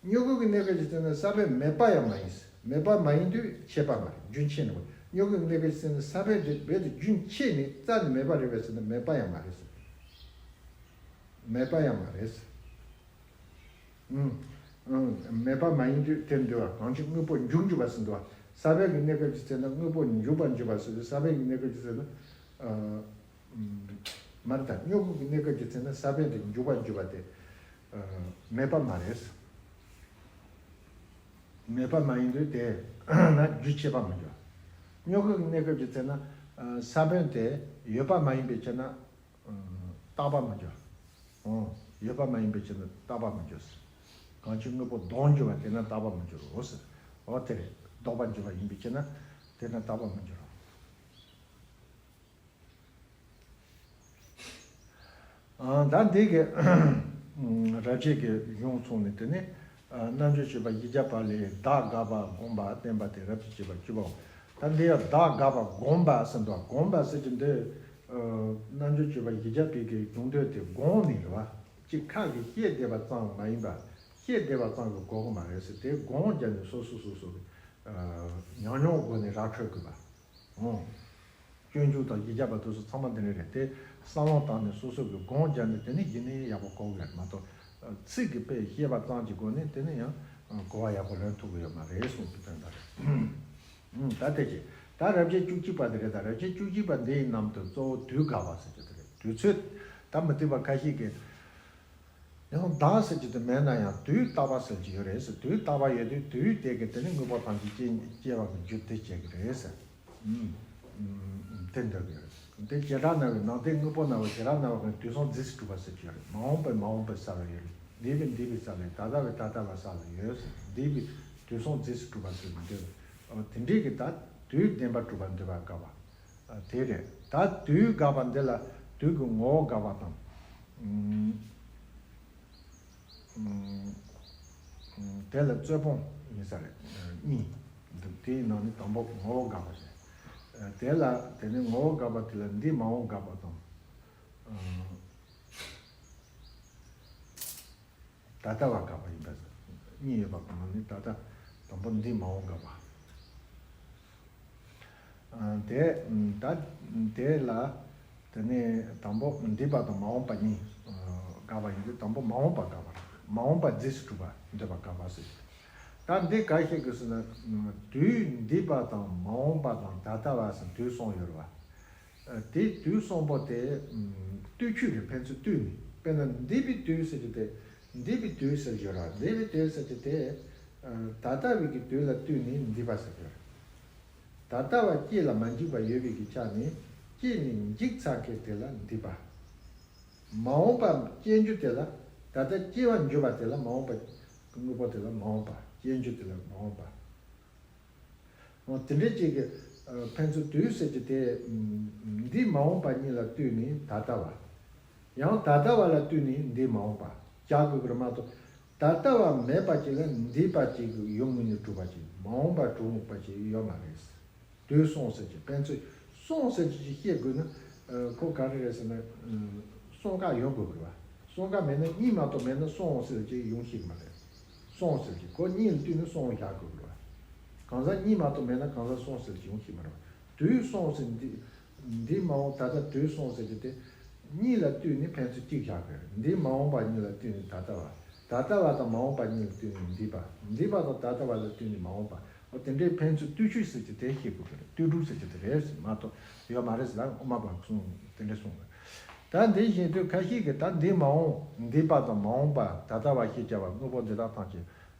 མྱུ་གུ་གི་གནས་སྐབས་ཀྱི་ཚེ་ན་ས་བོན་མེད་པ་ཡང་མ་ཡིན། མེད་པ་མ་ཡིན་དུས་ཆད་པ་མ་རེད། རྒྱུན་ཆད་ནི། མྱུ་གུ་གི་གནས་སྐབས་ཀྱི་ཚེ་ན་ས་བོན་དེ་རྦད་དེ་རྒྱུན་ཆད་ནས་རྩ་ནས་མེད་པ་རེད་པས་ཟེར་ན་མེད་པ་ཡང་མ་རེད། མེད་པ་ཡང་མ་རེད། ཨང་། ཨང་། མེད་པ་མ་ཡིན་དུས་དེར་འདུལ་བ། གང་ཕྱིར་དངོས་པོ་འཇུག་འགྱུར་བ་ཟེར་འདུལ་བ། ས་བོན་གྱི་གནས་སྐབས་ཀྱི་ཚེ་ན་དངོས་པོ་འཇུག་པར་འགྱུར་བ་ཟེར་དུས་ས་བོན་གྱི་གནས་སྐབས་ཀྱི་ཚེ་ན། ཨ། མ་རེད་ད། མྱུ་གུ་གི་གནས་སྐབས་ཀྱི་ཚེ་ན་ས་བོན་དེ་འཇུག་པར་འགྱུར་བ་དེ། ཨ། མེད་པ་མ་རེད། མེད་པ་མ་ཡིན་དུས་དེ་ན་རྒྱུན་ཆད་པ་མི་འགྱུར། མྱུ་གུ་གི་གནས་སྐབས་ཀྱི་ཚེ་ན། ཨ། ས་བོན་དེ་ཡོད་པ་མ་ཡིན་པའི་ཕྱིར་ན། ཨ། རྟག་པར་མི་འགྱུར། ཨོ། ཡོད་པ་མ་ཡིན་པའི་ཕྱིར་ན་རྟག་པར་མི་འགྱུར། གང་ཕྱིར་དངོས་པོ་ལྡོག་འགྱུར་བ། དེས་ན་རྟག་པར་མི་འགྱུར་རོ་ཟེར། འོ་དེ་རེད། ལྡོག་པར་འགྱུར་བ་ཡིན་པའི་ཕྱིར་ན་དེས་ན་རྟག་པར་མི་འགྱུར་རོ། ཨ། ད་འདི་གི་རབ་བྱེད་ཀྱི་གཞུང་ཚོགས་ནས་དེ་ནི། ཨ། རྣལ་འབྱོར་སྤྱོད་པ་བཞི་བརྒྱ་པ་ལས་བདག་དགག་པ་སྒོམ་པ་བསྟན་པ་སྟེ་རབ་ཏུ་བྱེད་པ་བཅུ་པའོ། ད་འདི་ཡང་བདག་དགག་པ་སྒོམ་པ་ཟེར་འདུག་སྒོམ་པ་ཟེར་གྱི་འདི། ཨ། རྣལ་འབྱོར་སྤྱོད་པ་བཞི་བརྒྱ་པའི་གི་གཞུང་དོན་དེ་དགོངས་ནས་རེད་བ། གཅིག་ཁ་གིས་བཤད་བསྡད་པ་ཙམ་མ་ཡིན་པ། བཤད་བསྡད་པ་ཙམ་གྱིས་གོ་གི་མ་རེད་ཟེར། དེ་དགོངས་བརྒྱབ་ནས་སོ་སོ་སོ་སོ་གི། ཨ། ཉམས་མྱོང་སྒོ་ནས་ར་འཕྲོད་དགོས་པ། ཨོ། སྤྱོད་འཇུག་དང་བཞི་བརྒྱ་པ་དེ་ཚོ་ཚང་མ་འདི་འདྲ་རེད་དེ། བསམ་བློ་བཏང་ནས་སོ་སོ་གི་སྒོམ་རྒྱབ་ནས་དེ་ནས་གཞི་ནས་ཡག་པོ་གོ་གི་ཡོད་མ་གཏོགས། ཚིག་གི་དཔེ་བཤད་པ་ཙམ་གྱི་སྒོ་ནས་དེ་ནས་ཡང་གོ་བ་ཡག་པོ་ལེན་ཐུབ་ཀྱི་ཡོད་མ་རེད་གསུངས་པའི་དོན་དག་རེད། ད་དེ་ཅི། ད་རབ་བྱེད་བཅུ་གཅིག་པ་དེ་རེད། ད་རབ་བྱེད་བཅུ་གཅིག་པ་འདིའི་ནང་དུ་གཙོ་བོ་དུས་དགག་པ་ཟེར་གྱི་དེ་རེད། དུས་ཚོད། ད་མུ་སྟེགས་པ་ཁ་ཤས་ཀྱིས། ཡང་བདག་ཟེར་གྱི་དེ་མེད་ན་ཡང་དུས་རྟག་པ་ཟེར་གྱི་ཡོད་རེད་ཟེར། དུས་རྟག་པ་ཡོད་དུས་དུས་དེ་གི་དེ་ནི་དངོས་པོ་ཐམས་ཅད་སྐྱེ་སྐྱེ་བ་གི་རྒྱུ་དེ་བྱེད་ཀྱི་རེད་ཟེར། ཨུམ། ཨུམ། དེ་འདོད་ཀྱི་ཡོད་རེད། དེ་བྱེ་བྲག་སྨྲ་བའི་ནང་དེ་དངོས་པོ་སྨྲ་བ་བྱེ་བྲག་སྨྲ་བ་གི་དུས་གསུམ་རྫས་སུ་གྲུབ་པ་ཟེར་གྱི་ཡོད་རེད། མ་འོངས་པའི་མ་འོངས་པའི་ས་ལ་ཡོད་རེད། འདས་པའི་འདས་པའི་ས་ལ་ཡོད། ད་ལྟ་བའི་ད་ལྟ་བའི་ས་ལ་ཡོད་ཟེར། འདས་པའི་དུས་གསུམ་རྫས་སུ་གྲུབ་པ་ཟེར་མི་འདོད་རེད། དེ་འདྲའི་གི་ད་དུས་བདེན་པར་གྲུབ་པ་འདོད་པ་དགག་པ། དེ་རེད། ད་དུས་དགག་པ་འདི་ལ་དུས་ཀྱི་ངོ་བོ་དགག་པ་དང་། ཨུམ། དེ་ལ་རྩོད་སྤོང་ཡིན་ས་རེད། གཉིས་འདུག་དེའི་ནང་ནས་དང་པོ་ངོ་བོ་དགག་པ་རེད། དེ་ལ་དེ་ནས་ངོ་བོ་དགག་པ་དེ་ལ་འདས་མ་འོངས་དགག་པ་དང་། ད་ལྟ་བ་དགག་པ་ཡིན་པ་གཉིས་ཡོད་པ་གང་ནི། ད་ལྟ་དང་པོ་འདས་མ་འོངས་དགག་པ། ཨ། དེ་ད་དེ་ལ་དེ་ནས་དང་པོ་འདས་པ་དང་མ་འོངས་པ་གཉིས་དགག་པ་ཡིན་དུས་དང་པོ་མ་འོངས་པ་དགག་པ་རེད། མ་འོངས་པ་རྫས་སུ་གྲུབ་པ་འདོད་པ་དགག་པ་ཟེར། ད་འདི་ག་ཤེད་དགོས་ཟེར་ན། དུས་འདས་པ་དང་མ་འོངས་པ་དང་ད་ལྟ་བ་ཟེར་དུས་གསུམ་ཡོད་རེད་བ། དེ་དུས་གསུམ་པོ་དེ་ལྟོས་ཆོས་རེད། ཕན་ཚུན་ལྟོས་ནས། དཔེར་ན་འདས་པའི་དུས་ཟེར་གྱི་དེ། འདས་པའི་དུས་ཟེར་གྱི་ར། འདས་པའི་དུས་ཟེར་གྱི་དེ་ད་ལྟ་བའི་གི་དུས་ལ་ལྟོས་ནས་འདས་པ་ཟེར་གྱི་ར། ད་ལྟ་བ་སྐྱེ་ལ་མ་འཇིག་པ་ཡོད་པའི་གི་ཆ་ནས་སྐྱེས་ནས་འཇིག་ཚར་མཁན་དེ་ལ་འདས་པ། མ་འོངས་པ་སྐྱེ་རྒྱུ་དེ་ལ། ད་ལྟ་སྐྱེ་བར་འགྱུར་བ་དེ་ལ་མ་འོངས་པ། དངོས་པོ་དེ་ལ་མ་འོངས་པ། སྐྱེ་རྒྱུ་དེ་ལ་མ་འོངས་པ། འོ་དེ་འདྲའི་ཅིག་གི་ཕན་ཚུན་དུས་ཟེར་གྱི་དེ། འདས་མ་འོངས་པ་གཉིས་ལ་ལྟོས་ནས་ད་ལྟ་བ། ཡང་ད་ལྟ་བ་ལ་ལྟོས་ནས་འདས་མ་འོངས་པ་བཞག་དགོས་ཀྱི་རེད་མ་གཏོགས། ད་ལྟ་བ་མེད་པ་ཅིག་ལ་འདས་པ་ཅིག་གི་ཡོད་ངེས་ནས་གྲུབ་པ་ཅིག་མ་འོངས་པ་གྲུབ་པ་ཅིག་ཡོད་མ་རེད། དུས་གསུམ་ཟེར་གྱི་ཕན་ཚུན་གསུམ་ཟེར་གྱི་ཅིག་བཤད་དགོས་ན། ཁོ་ག་རེ་རེད་ཟེར་ན། གསུམ་ཀ་ཡོང་དགོས་ཀྱི་རེད་བ། གསུམ་ཀ་མེད་ན་གཉིས་མ་གཏོགས་མེད་ན་གསུམ་ཟེར་གྱི་ཡོང་ཤེས་ཀྱི་མ་རེད། གསུམ་ཟེར་གྱི་ཁོ་གཉིས་ལ་ལྟོས་ནས་གསུམ་བཞག་དགོས་ཀྱི་རེད་བ། གང་ཟག་གཉིས་མ་གཏོགས་མེད་ན་གང་ཟག་གསུམ་ཟེར་གྱི་ཡོང་ཤེས་མ་རེད་བ། དུས་གསུམ་ཟེར་འདི། འདས་མ་འོངས་ད་ལྟ་དུས་གསུམ་ཟེར་གྱི་དེ། གཉིས་ལ་ལྟོས་ནས་ཕན་ཚུན་གཅིག་བཞག་དགོས། འདས་མ་འོངས་པ་གཉིས་ལ་ལྟོས་ནས་ད་ལྟ་བ། ད་ལྟ་བ་དང་མ་འོངས་པ་གཉིས་ལ་ལྟོས་ནས་འདས་པ། འདས་པ་དང་ད་ལྟ་བ་ལ་ལྟོས་ནས་མ་འོངས་པ། འོ་དེ་འདྲའི་ཕན་ཚུན་ལྟོས་ཆོས་ཟེར་གྱི་དེ་ཤེས་དགོས་ཀྱི་རེད། ལྟོས་གྲུབ་ཟེར་གྱི་དེ་རེད་མ་གཏོགས་ཡོད་མ་རེད་ཟེར་ལ་དབུ་མ་པ་གསུངས་དེ་འདྲ་གསུངས་པ། ད་འདི་བཞིན་དུ་ཁ་ཤས་ཀྱིས་ད་འདས་མ་འོངས་འདས་པ་དང་མ་འོངས་པ་ད་ལྟ་བ་ཤེས་བྱ་བ་དངོས་པོ་འདི་དག་ཐམས་ཅད་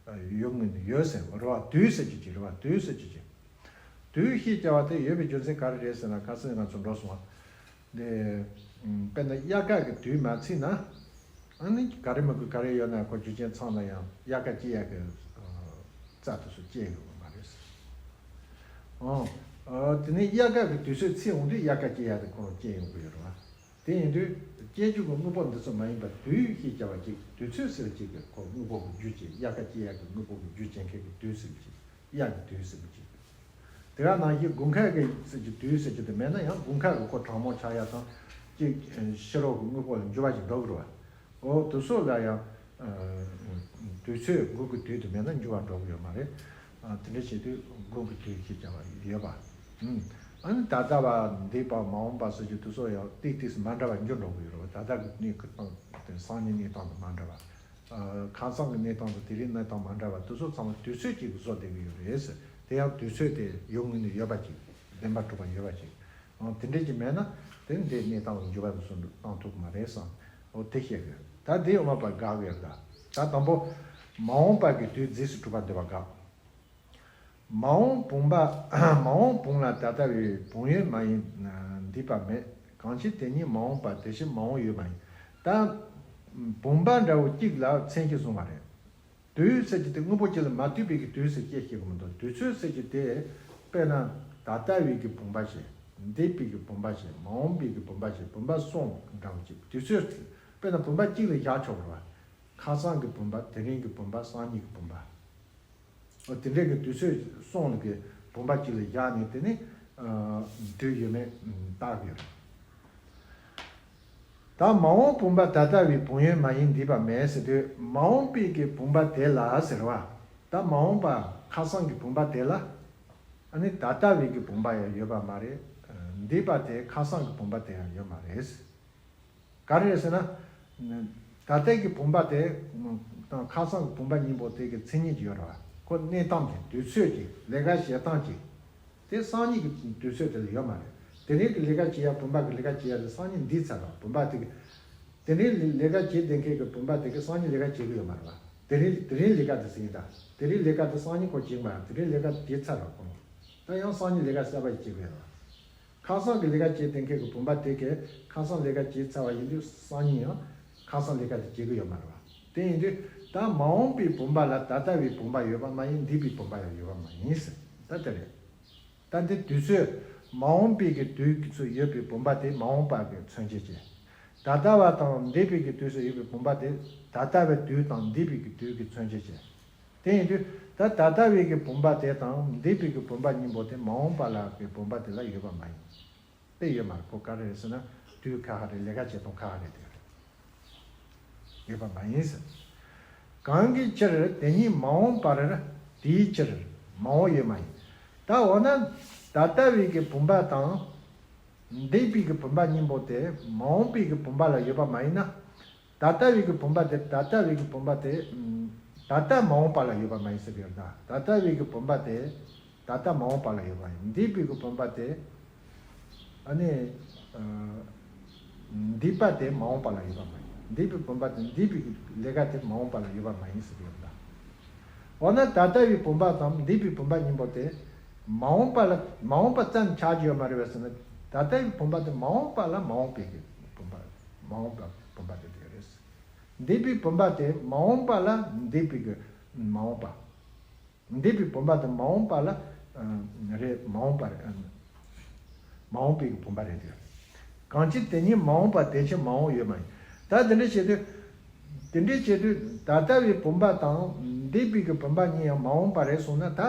ཡོད་ངེས་ནས་ཡོད་ཟེར་བ་རེད་བ། དུས་ཟེར་གྱི་ཅིག་རེད་བ། དུས་ཟེར་གྱི་ཅིག་དུས་ཤེས་བྱ་བ་དེ་ཡོད་པའི་རྒྱུ་མཚན་ག་རེ་རེད་ཟེར་ན། ཁ་སང་ང་ཚོ་འགྲོ་སོང་བ། དེ། དཔེར་ན་དབྱར་ཁ་གི་དུས་མ་ཚིག་ན། ཨ་ནི་ག་རེ་མི་དགོས་ག་རེ་ཡོད་ན་ཁོ་རྒྱུ་རྐྱེན་ཚང་ན་ཡང་དབྱར་ཁ་སྐྱེ་ཡག་གི་རྩྭ་དེ་ཚོ་སྐྱེ་ཡོད་མ་རེད། ཨོ། དེ་ནས་དབྱར་ཁ་གི་དུས་ཚོད་ཚིག་འོང་དུས་དབྱར་ཁ་སྐྱེ་ཡག་དེ་ཁོ་རང་སྐྱེ་ཡོང་གི་ཡོད་རེད་བ། དེ་ཡིན་དུས་སྐྱེ་རྒྱུ་གི་དངོས་པོ་འདི་ཚོ་མ་ཡིན་པ་དུས་ཤེས་བྱ་བ་གཅིག་དུས་ཚོད་ཟེར་གཅིག་གི་ཁོ་དངོས་པོ་གི་རྒྱུ་བྱེད། དབྱར་ཁ་སྐྱེ་ཡག་གི་དངོས་པོ་གི་རྒྱུ་བྱེད་མཁན་གྱི་དུས་ཟེར་གཅིག་དབྱར་གྱི་དུས་ཟེར་གཅིག་དེ་ག་ནང་བཞིན་དགུན་ཁ་གི་ཟེར་གྱི་དུས་ཟེར་གྱི་དེ་མེད་ན་ཡང་དགུན་ཁ་གི་ཁོ་གྲང་མོ་ཆགས་ཡག་དང་གཅིག་ཕྱི་རོལ་གྱི་དངོས་པོ་ལ་འགྱུར་བ་ཞིག་འགྲོ་གི་རེད་བ། འོ་དེ་ཚོ་ལ་ཡང་། ཨ། དུས་ཚོད་དགུན་གྱི་དུས་དེ་མེད་ན་འགྱུར་བ་འགྲོ་གི་ཡོད་མ་རེད། ཨ། དེ་འདྲ་བྱེད་དུས་དགུན་གྱི་དུས་ཞེས་བྱ་བ་ཡོད་པ། ཨུམ། ཨ་ནི་ད་ལྟ་བ་འདས་པ་མ་འོངས་པ་ཟེར་གྱི་དེ་ཚོ་ཡང་ཏིག་ཏིག་མ་འདྲ་བ་འགྱུར་འགྲོ་གི་ཡོད་རེད་བ། ད་ལྟ་གི་གནས་སྐབས་དང་དེ་སང་ཉིན་གནས་སྟངས་དང་མ་འདྲ་བ། ཨ། ཁ་སང་གི་གནས་སྟངས་དང་དེ་རིང་གནས་སྟངས་མ་འདྲ་བ་དེ་ཚོ་ཚང་མ་དུས་ཚོད་ཅིག་གིས་བཟོ་བསྡད་ཀྱི་ཡོད་རེད་ཟེར། དེ་ཡང་དུས་ཚོད་དེ་ཡོད་ངེས་ནས་ཡོད་པ་ཅིག་བདེན་པར་གྲུབ་པ་ཡོད་པ་ཅིག་ཨང་། དེ་འདྲས་ཀྱི་མེད་ན་དེ་འདྲའི་གནས་སྟངས་ལ་འགྱུར་བ་སོགས་བཏང་ཐུབ་ཀྱི་མ་རེད་བསམ། འོ་དེ་བཤད་དགོས། ད་དེ་ཡོང་བ་དགག་ཡོད་ད། ད་དང་པོ། མ་འོངས་པ་གི་དུས་རྫས་སུ་གྲུབ་པ་འདོད་པ་དགག་མ་འོངས་བུམ་པ། མ་འོངས་བུམ་ལ་ད་ལྟ་བའི་བུམ་ཡོད་མ་ཡིན། འདས་པ་མེད། གང་ཕྱིར་དེ་ཉིད་མ་འོངས་པ་དེ་ཕྱིར་མ་འོངས་ཡོད་མ་ཡིན། ད་བུམ་པ་འདྲ་བོ་གཅིག་ལ་མཚན་གཞི་བཟུང་བ་རེད། དུས་ཟེར་གྱི་དེ་དངོས་པོ་གཅིག་ལ་མ་ལྟོས་པའི་གི་དུས་ཟེར་བཤད་ཤེས་ཀྱི་མི་འདུག་དུས་ཚོད་ཟེར་གྱི་དེ་དཔེར་ན་ད་ལྟ་བའི་གི་བུམ་པ་བྱས། འདས་པའི་གི་བུམ་པ་བྱས། མ་འོངས་པའི་གི་བུམ་པ་བྱས། བུམ་པ་གསུམ་འདྲ་བོ་གཅིག་དུས་ཚོད་དཔེར་ན་བུམ་པ་གཅིག་ལ་བཞག་ཆོག་རེད་བ། ཁ་སང་གི་བུམ་པ། དེ་རིང་གི་བུམ་པ། སང་ཉིན་གི་བུམ་པ། འོ་དེ་འདྲའི་གི་དུས་ཚོད་གསུམ་ལ་གི་བུམ་པ་གཅིག་ལ་བཞག་ནས་དེ་ནི་དུས་ཡོད་མེད་བརྟག་གི་ཡོད་རེད། ད་མ་འོངས་བུམ་པ་ད་ལྟ་བའི་བུམ་ཡོད་མ་ཡིན་འདས་པ་མེད་ཟེར་དུས་མ་འོངས་པའི་གི་བུམ་པ་དེ་ལ་ཟེར་བ། ད་མ་འོངས་པ་ཁ་སང་གི་བུམ་པ་དེ་ལ། ཨ་ནི་ད་ལྟ་བའི་གི་བུམ་པ་ཡང་ཡོད་པ་མ་རེད། འདས་པ་དེ་ཁ་སང་གི་བུམ་པ་དེ་ཡང་ཡོད་མ་རེད། ག་རེ་རེད་ཟེར་ན། ད་ལྟའི་གི་བུམ་པ་དེ་དང་ཁ་སང་གི་བུམ་པ་གཉིས་པོ་དེ་གི་མཚན་ཉིད་ཅིག་ཡོད་རེད་བ། ཁོ་གནས་སྟངས་ཀྱི་དུས་ཚོད་ཀྱི་ལས་ཀ་བྱེད་སྟངས་ཀྱི་དེ་སང་ཉིན་གྱི་དུས་ཚོད་དེ་ལ་ཡོད་མ་རེད། དེ་རིང་གི་ལས་ཀ་བྱེད་ཡ་བུམ་པ་གི་ལས་ཀ་བྱེད་ཡ་དེ་སང་ཉིན་འདས་ཚར་བ། བུམ་པ་དེ་གི་དེ་རིང་ལས་ཀ་བྱེད་བསྡད་མཁན་གྱི་བུམ་པ་དེ་གི་སང་ཉིན་ལས་ཀ་བྱེད་གི་ཡོད་མ་རེད་བ། དེ་རིང་དེ་རིང་ལས་ཀ་དེ་ཟིན་ད། དེ་རིང་ལས་ཀ་དེ་སང་ཉིན་ཁོ་བྱེད་མ་རེད། དེ་རིང་ལས་ཀ་བྱེད་ཚར་བ་ཁོ། ད་ཡང་སང་ཉིན་ལས་ཀ་གསར་པ་ཞིག་བྱེད་གི་ཡོད་རེད་བ། ཁ་སང་གི་ལས་ཀ་བྱེད་བསྡད་མཁན་གྱི་བུམ་པ་དེ་གས་ཁ་སང་ལས་ཀ་བྱེད་ཚར་བ་ཡིན་དུས་སང་ཉིན་ཡང་ཁ་སང་ལས་ཀ་དེ་བྱེད་གི་ཡོད་མ་རེད་བ། དེ་ཡིན་དུས་ད་མ་འོངས་པའི་བུམ་པ་ལ་ད་ལྟ་བའི་བུམ་པ་ཡོད་པ་མ་ཡིན། འདས་པའི་བུམ་པ་ཡང་ཡོད་པ་མ་ཡིན་ཟེར། ད་དེ་རེད། ད་འདི་དུས་ཚོད་མ་འོངས་པའི་གི་དུས་སུ་ཡོད་པའི་བུམ་པ་དེ་མ་འོངས་པ་གི་མཚོན་བྱེད་བྱེད། ད་ལྟ་བ་དང་འདས་པའི་གི་དུས་སུ་ཡོད་པའི་བུམ་པ་དེ་ད་ལྟ་བའི་དུས་དང་འདས་པའི་གི་དུས་ཀྱི་མཚོན་བྱེད་བྱེད། དེ་ཡིན་དུས་ད་ད་ལྟ་བའི་གི་བུམ་པ་དེ་དང་འདས་པའི་གི་བུམ་པ་གཉིས་པོ་དེ་མ་འོངས་པ་ལ་གི་བུམ་པ་དེ་ལ་ཡོད་པ་མ་ཡིན། དེ་ཡོད་མ་རེད། ཁོ་ག་རེ་རེད་ཟེར་ན་དུས་ཁ་ཁ་རེད། ལས་ཀ་བྱེད་སྟངས་ཁ་ཁ་རེད། དེ་ཡོད་པ་མ་ཡིན་ཟེར། གང་གི་ཕྱིར་དེ་ཉིད་མ་འོངས་པར། དེའི་ཕྱིར་མ་འོངས་ཡོད་མ་ཡིན། ད་འོ་ན་ད་ལྟ་བའི་གི་བུམ་པ་དང་འདས་པའི་གི་བུམ་པ་གཉིས་པོ་དེ་མ་འོངས་པའི་གི་བུམ་པ་ལ་ཡོད་པ་མ་ཡིན་ན། ད་ལྟ་བའི་གི་བུམ་པ་དེ་ད་ལྟ་བའི་གི་བུམ་པ་དེ་ཨམ། ད་ལྟ་མ་འོངས་པ་ལ་ཡོད་པ་མ་ཡིན་ཟེར་གི་ཡོད་ད། ད་ལྟ་བའི་གི་བུམ་པ་དེ་ད་ལྟ་མ་འོངས་པ་ལ་ཡོད་པ་ཡིན། འདས་པའི་གི་བུམ་པ་དེ་ཨ་ནི་ཨ། འདས་པ་དེ་མ་འོངས་པ་ལ་ཡོད་པ་མ་ཡིན། འདས་པའི་བུམ་པ་དེ་འདས་པའི་གི་ལས་ཀ་དེ་མ་འོངས་པ་ལ་ཡོད་པ་མ་ཡིན་ཟེར་གི་ཡོད་ད། འོ་ན་ད་ལྟ་བའི་བུམ་པ་དང་འདས་པའི་བུམ་པ་གཉིས་པོ་དེ་མ་འོངས་པ་ལ་མ་འོངས་པ་ཙམ་ཆགས་ཀྱི་ཡོད་མ་རེད་པས་ཟེར་ན། ད་ལྟ་བའི་བུམ་པ་དེ་མ་འོངས་པ་ལ་མ་འོངས་པའི་གི་བུམ་པ་མ་འོངས་པ་བུམ་པ་དེ་དེ་རེད། འདས་པའི་བུམ་པ་དེ་མ་འོངས་པ་ལ་འདས་པའི་གི་མ་འོངས་པ། འདས་པའི་བུམ་པ་དེ་མ་འོངས་པ་ལ་ཨ་རེད། མ་འོངས་པ་རེད། ཨ་མ་འོངས་པའི་གི་བུམ་པ་རེད་དེ། གང་ཕྱིར་དེ་ཉིད་མ་འོངས་པ་དེ་ཕྱིར་མ་འོངས་ཡོད་མ་ཡིན། ད་དེ་འདྲ་བྱེད་དུས་དེ་འདྲ་བྱེད་དུས་ད་ལྟ་བའི་བུམ་པ་དང་འདས་པའི་གི་བུམ་པ་གཉིས་ཡང་མ་འོངས་པ་རེད་གསུངས་ན། ད་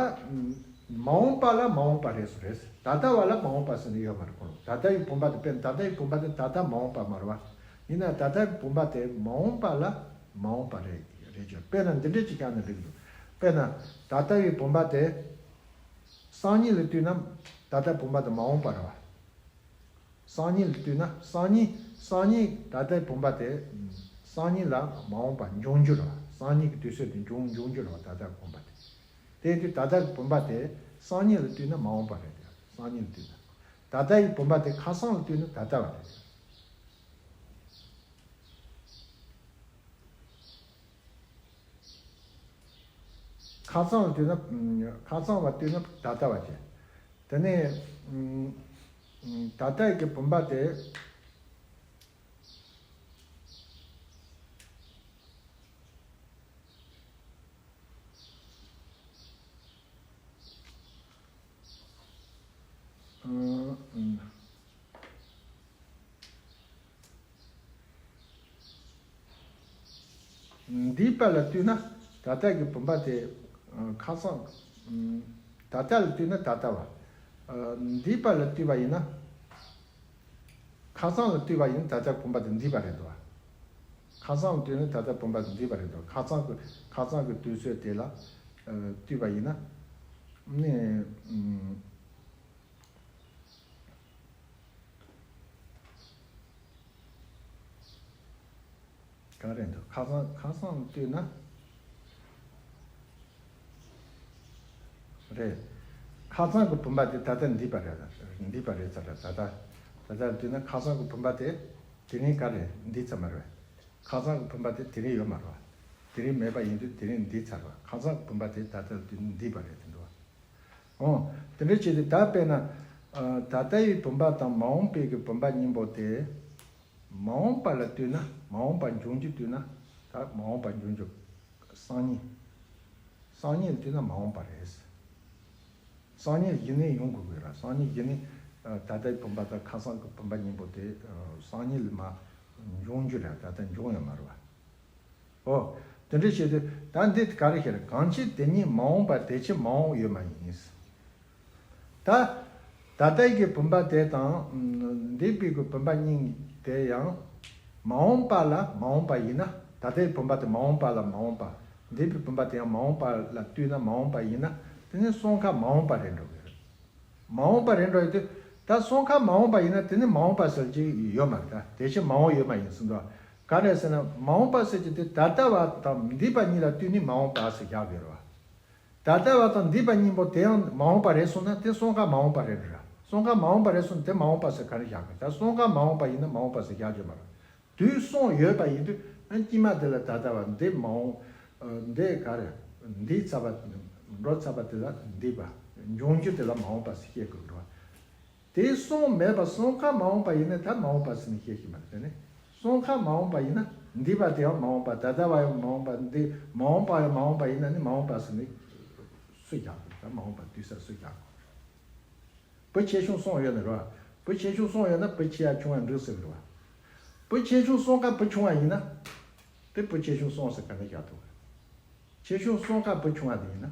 མ་འོངས་པ་ལ་མ་འོངས་པ་རེད་ཟེར་རེད། ད་ལྟ་བ་ལ་མ་འོངས་པ་ཟེར་ནས་ཡོད་མ་རེད་ཁོ་རང་། ད་ལྟ་བའི་བུམ་པ་དེ་དཔེར་ན་ད་ལྟ་བའི་བུམ་པ་དེ་ད་ལྟ་མ་འོངས་པ་མ་རེད་བ། ཡིན་ན་ད་ལྟ་བའི་བུམ་པ་དེ་མ་འོངས་པ་ལ་མ་འོངས་པ་རེད་རེད་ཅེས། དཔེར་ན་འདི་འདྲས་ཅིག་བྱས་ན་འགྲིག་གི་འདུག་དཔེར་ན་ད་ལྟ་བའི་བུམ་པ་དེ་སང་ཉིན་ལ་ལྟོས་ན་ད་ལྟ་བུམ་པ་དེ་མ་འོངས་པ་རེད་བ། སང་ཉིན་ལ་ལྟོས་ན་སང་ཉིན་སང་ཉིན་ད་ལྟའི་བུམ་པ་དེ་སང་ཉིན་ལ་མ་འོངས་པ་འབྱུང་འགྱུར་རེད་བ། སང་ཉིན་གྱི་དུས་ཚོད་དེ་འབྱུང་འབྱུང་འགྱུར་རེད་བ། ད་ལྟའི་བུམ་པ་དེ། དེ་དུས་ད་ལྟ་གི་བུམ་པ་དེ་སང་ཉིན་ལ་ལྟོས་ན་མ་འོངས་པ་རེད་དེ། སང་ཉིན་ལ་ལྟོས་ན། ད་ལྟ་ཡི་བུམ་པ་དེ་ཁ་སང་ལ་ལྟོས་ན་ད་ལྟ་བ་རེད། ཁ་སང་ལ་ལྟོས་ན་ཁ་སང་བ་ལྟོས་ན་ད་ལྟ་བ་བྱས། དེ་ནས་ད་ལྟ་ཡི་བུམ་པ་དེ། འདས་པ་ལ་ལྟོས་ན་ད་ལྟ་གི་བུམ་པ་དེ་ཁ་སང་། ད་ལྟ་ལ་ལྟོས་ན་ད་ལྟ་བ། འདས་པ་ལ་ལྟོས་པ་ཡིན་ན། ཁ་སང་ལ་ལྟོས་པ་ཡིན་ན་ད་ལྟ་བུམ་པ་དེ་འདས་པ་རེད་འདུག་བ། ཁ་སང་ལ་ལྟོས་ན་ད་ལྟ་བུམ་པ་དེ་འདས་པ་རེད་འདུག་ཁ་སང་གི་ཁ་སང་གི་དུས་ཚོད་དེ་ལ་ལྟོས་པ་ཡིན་ན། ནི། གང་རེད་འདུག་ཁ་སང་ཁ་སང་ལ་ལྟོས་ན། རེད། ཁ་སང་གི་བུམ་པ་དེ་ད་ལྟ་འདས་པ་རེད། འདས་པ་རེད་ཚར་རེད། ད་ལྟ་ད་ལྟ་ལ་ལྟོས་ན་ཁ་སང་གི་བུམ་པ་དེ་དེ་རིང་ག་རེ་འདས་ཚར་མ་རེད། ཁ་སང་གི་བུམ་པ་དེ་དེ་རིང་ཡོད་མ་རེད་བ། དེ་རིང་མེད་པ་ཡིན་དུས་དེ་རིང་འདས་ཚར་བ། ཁ་སང་གི་བུམ་པ་དེ་ད་ལྟ་ལ་ལྟོས་ན་འདས་པ་རེད་དེ་འདུག་བ། འོ། དེ་འདྲ་བྱས་ཏེ་ད་དཔེར་ན། ད་ལྟ་ཡི་བུམ་པ་དང་མ་འོངས་པའི་གི་བུམ་པ་གཉིས་པོ་དེ། མ་འོངས་པ་ལ་ལྟོས་ན་མ་འོངས་པ་འབྱུང་འགྱུར་ལྟོས་ན། ད་མ་འོངས་པ་འབྱུང་འགྱུར། སང་ཉིན། སང་ཉིན་ལ་ལྟོས་ན་མ་འོངས་པ་རེད། སང་ཉིན་གཞི་ནས་ཡོང་དགོས་ཀྱི་རེད། སང་ཉིན་གཞི་ནས་ད་ལྟའི་བུམ་པ་དང་ཁ་སང་གི་བུམ་པ་གཉིས་པོ་དེ་སང་ཉིན་ལ་མ་འབྱུང་རྒྱུ་རེད། ད་ལྟ་འབྱུང་ཡོད་མ་རེད་བ། ཨོ། དེ་འདྲ་བྱས་ཏེ་ད་འདི་ག་རེ་ཤེས་རེད། གང་ཕྱིར་དེ་ཉིད་མ་འོངས་པ་དེ་ཕྱིར་མ་འོངས་ཡོད་མ་ཡིན། ད། ད་ལྟའི་གི་བུམ་པ་དེ་དང་འདས་པའི་གི་བུམ་པ་གཉིས་དེ་ཡང་མ་འོངས་པ་ལ་མ་འོངས་པ་ཡིན་ན། ད་ལྟའི་བུམ་པ་དེ་མ་འོངས་པ་ལ་མ་འོངས་པ། འདས་པའི་བུམ་པ་དེ་ཡང་མ་འོངས་པ་ལ་ལྟོས་ན་མ་འོངས་པ་ཡིན་ན། དེ་ནི་གསུམ་ཀ་མ་འོངས་པ་རེད་འགྲོ་གི་རེད། མ་འོངས་པ་རེད་འགྲོ་ཡི་དུས། ད་གསུམ་ཀ་མ་འོངས་པ་ཡིན་ན་དེ་ནི་མ་འོངས་པ་ཟེར་གྱི་ཡོད་མ་རེད། ད་དེ་ཕྱིར་མ་འོངས་ཡོད་མ་ཡིན་གསུངས་འདུག། ག་རེ་ཟེར་ན་མ་འོངས་པ་ཟེར་གྱི་དེ་ད་ལྟ་བ་དང་འདས་པ་གཉིས་ལ་ལྟོས་ནས་མ་འོངས་པ་ཟེར་བཞག་དགོས་རེད་བ། ད་ལྟ་བ་དང་འདས་པ་གཉིས་པོ་དེ་ཡང་མ་འོངས་པ་རེད་གསུངས་ན་དེ་གསུམ་ཀ་མ་འོངས་པ་རེད་ར། གསུམ་ཀ་མ་འོངས་པ་རེད་གསུངས་ན་དེ་མ་འོངས་པ་ཟེར་ག་རེ་བཞག་དགོས། ད་གསུམ་ཀ་མ་འོངས་པ་ཡིན་ན་མ་འོངས་པ་ཟེར་བཞག་རྒྱུ་མ་རེད། དུས་གསུམ་ཡོད་པ་ཡིན་དུས་ཨ་དཀྱིལ་མ་དེ་ལ་ད་ལྟ་བ་འདས་མ་འོངས། ཨ་འདས་ག་རེ། འདས་ཚར་བ། འགྲོ་ཚར་བ་དེ་ལ་འདས་པ། འབྱུང་རྒྱུ་དེ་ལ་མ་འོངས་པ་ཟེར་བཤད་དགོས་རེད་བ། དེ་གསུམ་མེད་པ་གསུམ་ཀ་མ་འོངས་པ་ཡིན་ན་ད་མ་འོངས་པ་ཟེར་ནས་བཤད་ཀྱི་མ་རེད། དེ་ནི་གསུམ་ཀ་མ་འོངས་པ་ཡིན་ན་འདས་པ་དེ་ཡང་མ་འོངས་པ། ད་ལྟ་བ་ཡང་མ་འོངས་པ། འདས་མ་འོངས་པ་ཡང་མ་འོངས་པ་ཡིན་ན་ནི་མ་འོངས་པ་ཟེར་ནས་སུ་རྒྱག་དགོས། ད་མ་འོངས་པ་དུས་ས་སུ་རྒྱག་དགོས། བུ་ཆེ་ཆུང་གསུམ་ཡོད་ནི་རེད་བ། བུ་ཆེ་ཆུང་གསུམ་ཡོད་ན་བུ་ཆེ་ཡ་ཆུང་བ་འགྲིག་ཟེར་གི་རེད་བ། བུ་ཆེ་ཆུང་གསུམ་ཀ་བུ་ཆུང་བ་ཡིན་ན། དེ་བུ་ཆེ་ཆུང་གསུམ་ཟེར་ག་ནས་བཞག་ཐུབ་གི། ཆེ་ཆུང་གསུམ་ཀ་བུ་ཆུང་བ་དེ་ཡིན་ན།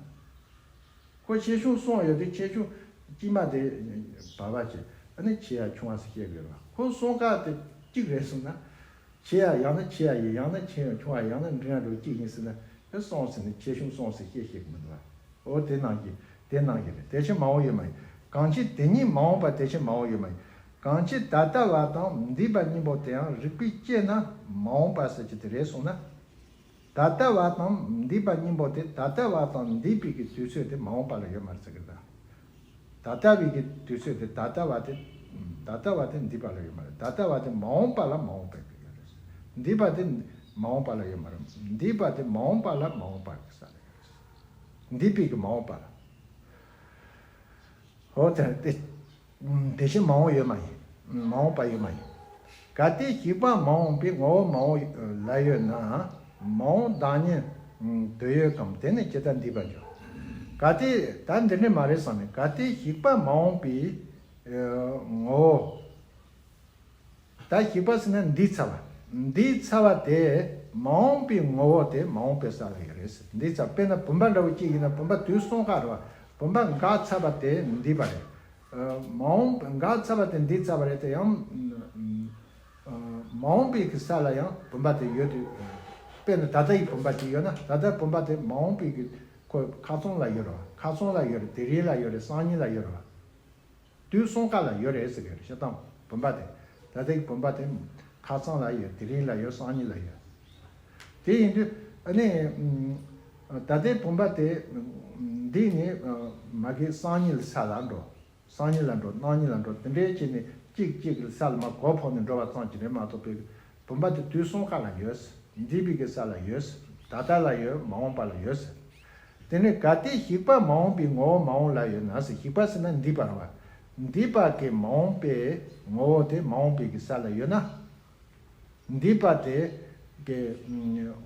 ཁོ་ཆེ་ཆུང་གསུམ་ཡོད་དུས་ཆེ་ཆུང་དཀྱིལ་མ་དེ་བར་བ་བྱས། ཨ་ནི་ཆེ་ཡ་ཆུང་བ་ཟེར་བཤད་གི་རེད་བ། ཁོ་གསུམ་ཀ་དེ་གཅིག་རེད་གསུངས་ན། ཆེ་ཡ་ཡང་ན་ཆེ་ཡ་ཡིན། ཡང་ན་ཆེ་ཡ་ཆུང་བ་ཡང་ན་འབྲིང་བ་འགྲོ་གཅིག་ཡིན་ཟེར་ན། ཨེ་གསུམ་ཟེར་ནས་ཆེ་ཆུང་གསུམ་ཟེར་བཤད་ཤེས་གི་མི་འདུག་བ། འོ་དེ་ནང་གི་དེ་ནང་གི་རེད། དེ་ཕྱིར་མ་འོངས་ཡོད་མ་ཡིན། གང་ཕྱིར་དེ་ཉིད་མ་འོངས་པ་དེ་ཕྱིར་མ་འོངས་ཡོད་མ་ཡིན། གང་ཕྱིར་ད་ལྟ་བ་དང་འདས་པ་གཉིས་པོ་དེ་ཡང་རིགས་པས་དཔྱད་ན་མ་འོངས་པ་ཟེར་གྱི་དེ་རེད་གསུངས་ན། ད་ལྟ་བ་དང་འདས་པ་གཉིས་པོ་དེ་ད་ལྟ་བ་དང་འདས་པའི་གི་དུས་ཚོད་དེ་མ་འོངས་པ་ལ་ཡོད་མ་རེད་ཟེར་གི་རེད་ད། ད་ལྟ་བའི་གི་དུས་ཚོད་དེ་ད་ལྟ་བ་དེ། ད་ལྟ་བ་དེ་འདས་པ་ལ་ཡོད་མ་རེད། ད་ལྟ་བ་དེ་མ་འོངས་པ་ལ་མ་འོངས་པའི་གི་ཡོད་རེད། འདས་པ་དེ་མ་འོངས་པ་ལ་ཡོད་མ་རེད། འདས་པ་དེ་མ་འོངས་པ་ལ་མ་འོངས་པ་གི་ས་ལ་ཡོད་རེད། འདས་པའི་གི་མ་འོངས་པ་ལ། འོ་དེ་དེ་དེ་བཞིན་མ་འོངས་ཡོད་མ་ཡིན། མ་འོངས་པ་ཡོད་མ་ཡིན། གལ་ཏེ་ཞིག་པ་མ་འོངས་པའི་ངོ་བོ་མ་འོངས་ལ་ཡོད་ན། མ་འོངས་བདག་ཉིད་དུ་ཡོད་གམ། དེ་ནི་ཇི་ལྟར་འདས་པར་འགྱུར། གལ་ཏེ་ད་འདི་འདྲ་མ་རེད་བསམ་ནས། གལ་ཏེ་ཞིག་པ་མ་འོངས་པའི་ངོ་བོ། ད་ཞིག་པ་ཟེར་ན་འདས་ཚར་བ། འདས་ཚར་བ་དེ་མ་འོངས་པའི་ངོ་བོ་དེ་མ་འོངས་པའི་ས་ལ་ཡོད་རེད། འདས་ཚར། དཔེར་ན་བུམ་པ་འདྲ་བོ་གཅིག་ཡིན་ན་བུམ་པ་དུས་གསུམ་ཀ་རེད་བ། བུམ་པ་འགག་ཚར་བ་དེ་འདས་པ་རེད། མ་འོངས་འགག་ཚར་བ་དེ་འདས་ཚར་བ་རེད་དེ་ཡང་། མ་འོངས་པའི་གི་ས་ལ་ཡང་བུམ་པ་དེ་ཡོད་དུས། དཔེར་ན་ད་ལྟ་ཡི་བུམ་པ་དེ་ཡོད་ན་ད་ལྟ་བུམ་པ་དེ་མ་འོངས་པའི་གི་ཁོ་ཁ་སང་ལ་ཡོད་རེད་བ། ཁ་སང་ལ་ཡོད་རེད། དེ་རིང་ལ་ཡོད་རེད། སང་ཉིན་ལ་ཡོད་རེད་བ། དུས་གསུམ་ཀ་ལ་ཡོད་རེད་ཟེར་གི་རེད། སྤྱིར་བཏང་བུམ་པ་དེ། ད་ལྟའི་བུམ་པ་དེ་ཁ་སང་ལ་ཡོད། དེ་རིང་ལ་ཡོད། སང་ཉིན་ལ་ཡོད། དེ་ཡིན་དུས་ཨ་ནི་ད་ལྟའི་བུམ་པ་དེ་འདས་ནས་མ་གི་སང་ཉིན་ལ་ས་ལ་འགྲོ། སང་ཉིན་ལ་འགྲོ། གནངས་ཉིན་ལ་འགྲོ། དེ་འདྲའི་བྱས་ནས་གཅིག་གཅིག་གི་ས་ལ་མར་གོ་ཕོག་ནས་འགྲོ་བ་ཙམ་གྱིས་རེད་མ་གཏོགས་པའི་བུམ་པ་དེ་དུས་གསུམ་ཀ་ལ་ཡོད། འདས་པའི་གི་ས་ལ་ཡོད། ད་ལྟ་ལ་ཡོད། མ་འོངས་པ་ལ་ཡོད། དེ་ནས་གལ་ཏེ་ཞིག་པ་མ་འོངས་པའི་ངོ་བོ་མ་འོངས་ལ་ཡོད་ན་ཟེར། ཞིག་པ་ཟེར་ན་འདས་པ་རེད་བ། འདས་པ་གི་མ་འོངས་པའི་ངོ་བོ་དེ་མ་འོངས་པའི་གི་ས་ལ་ཡོད་ན། འདས་པ་དེ་གི་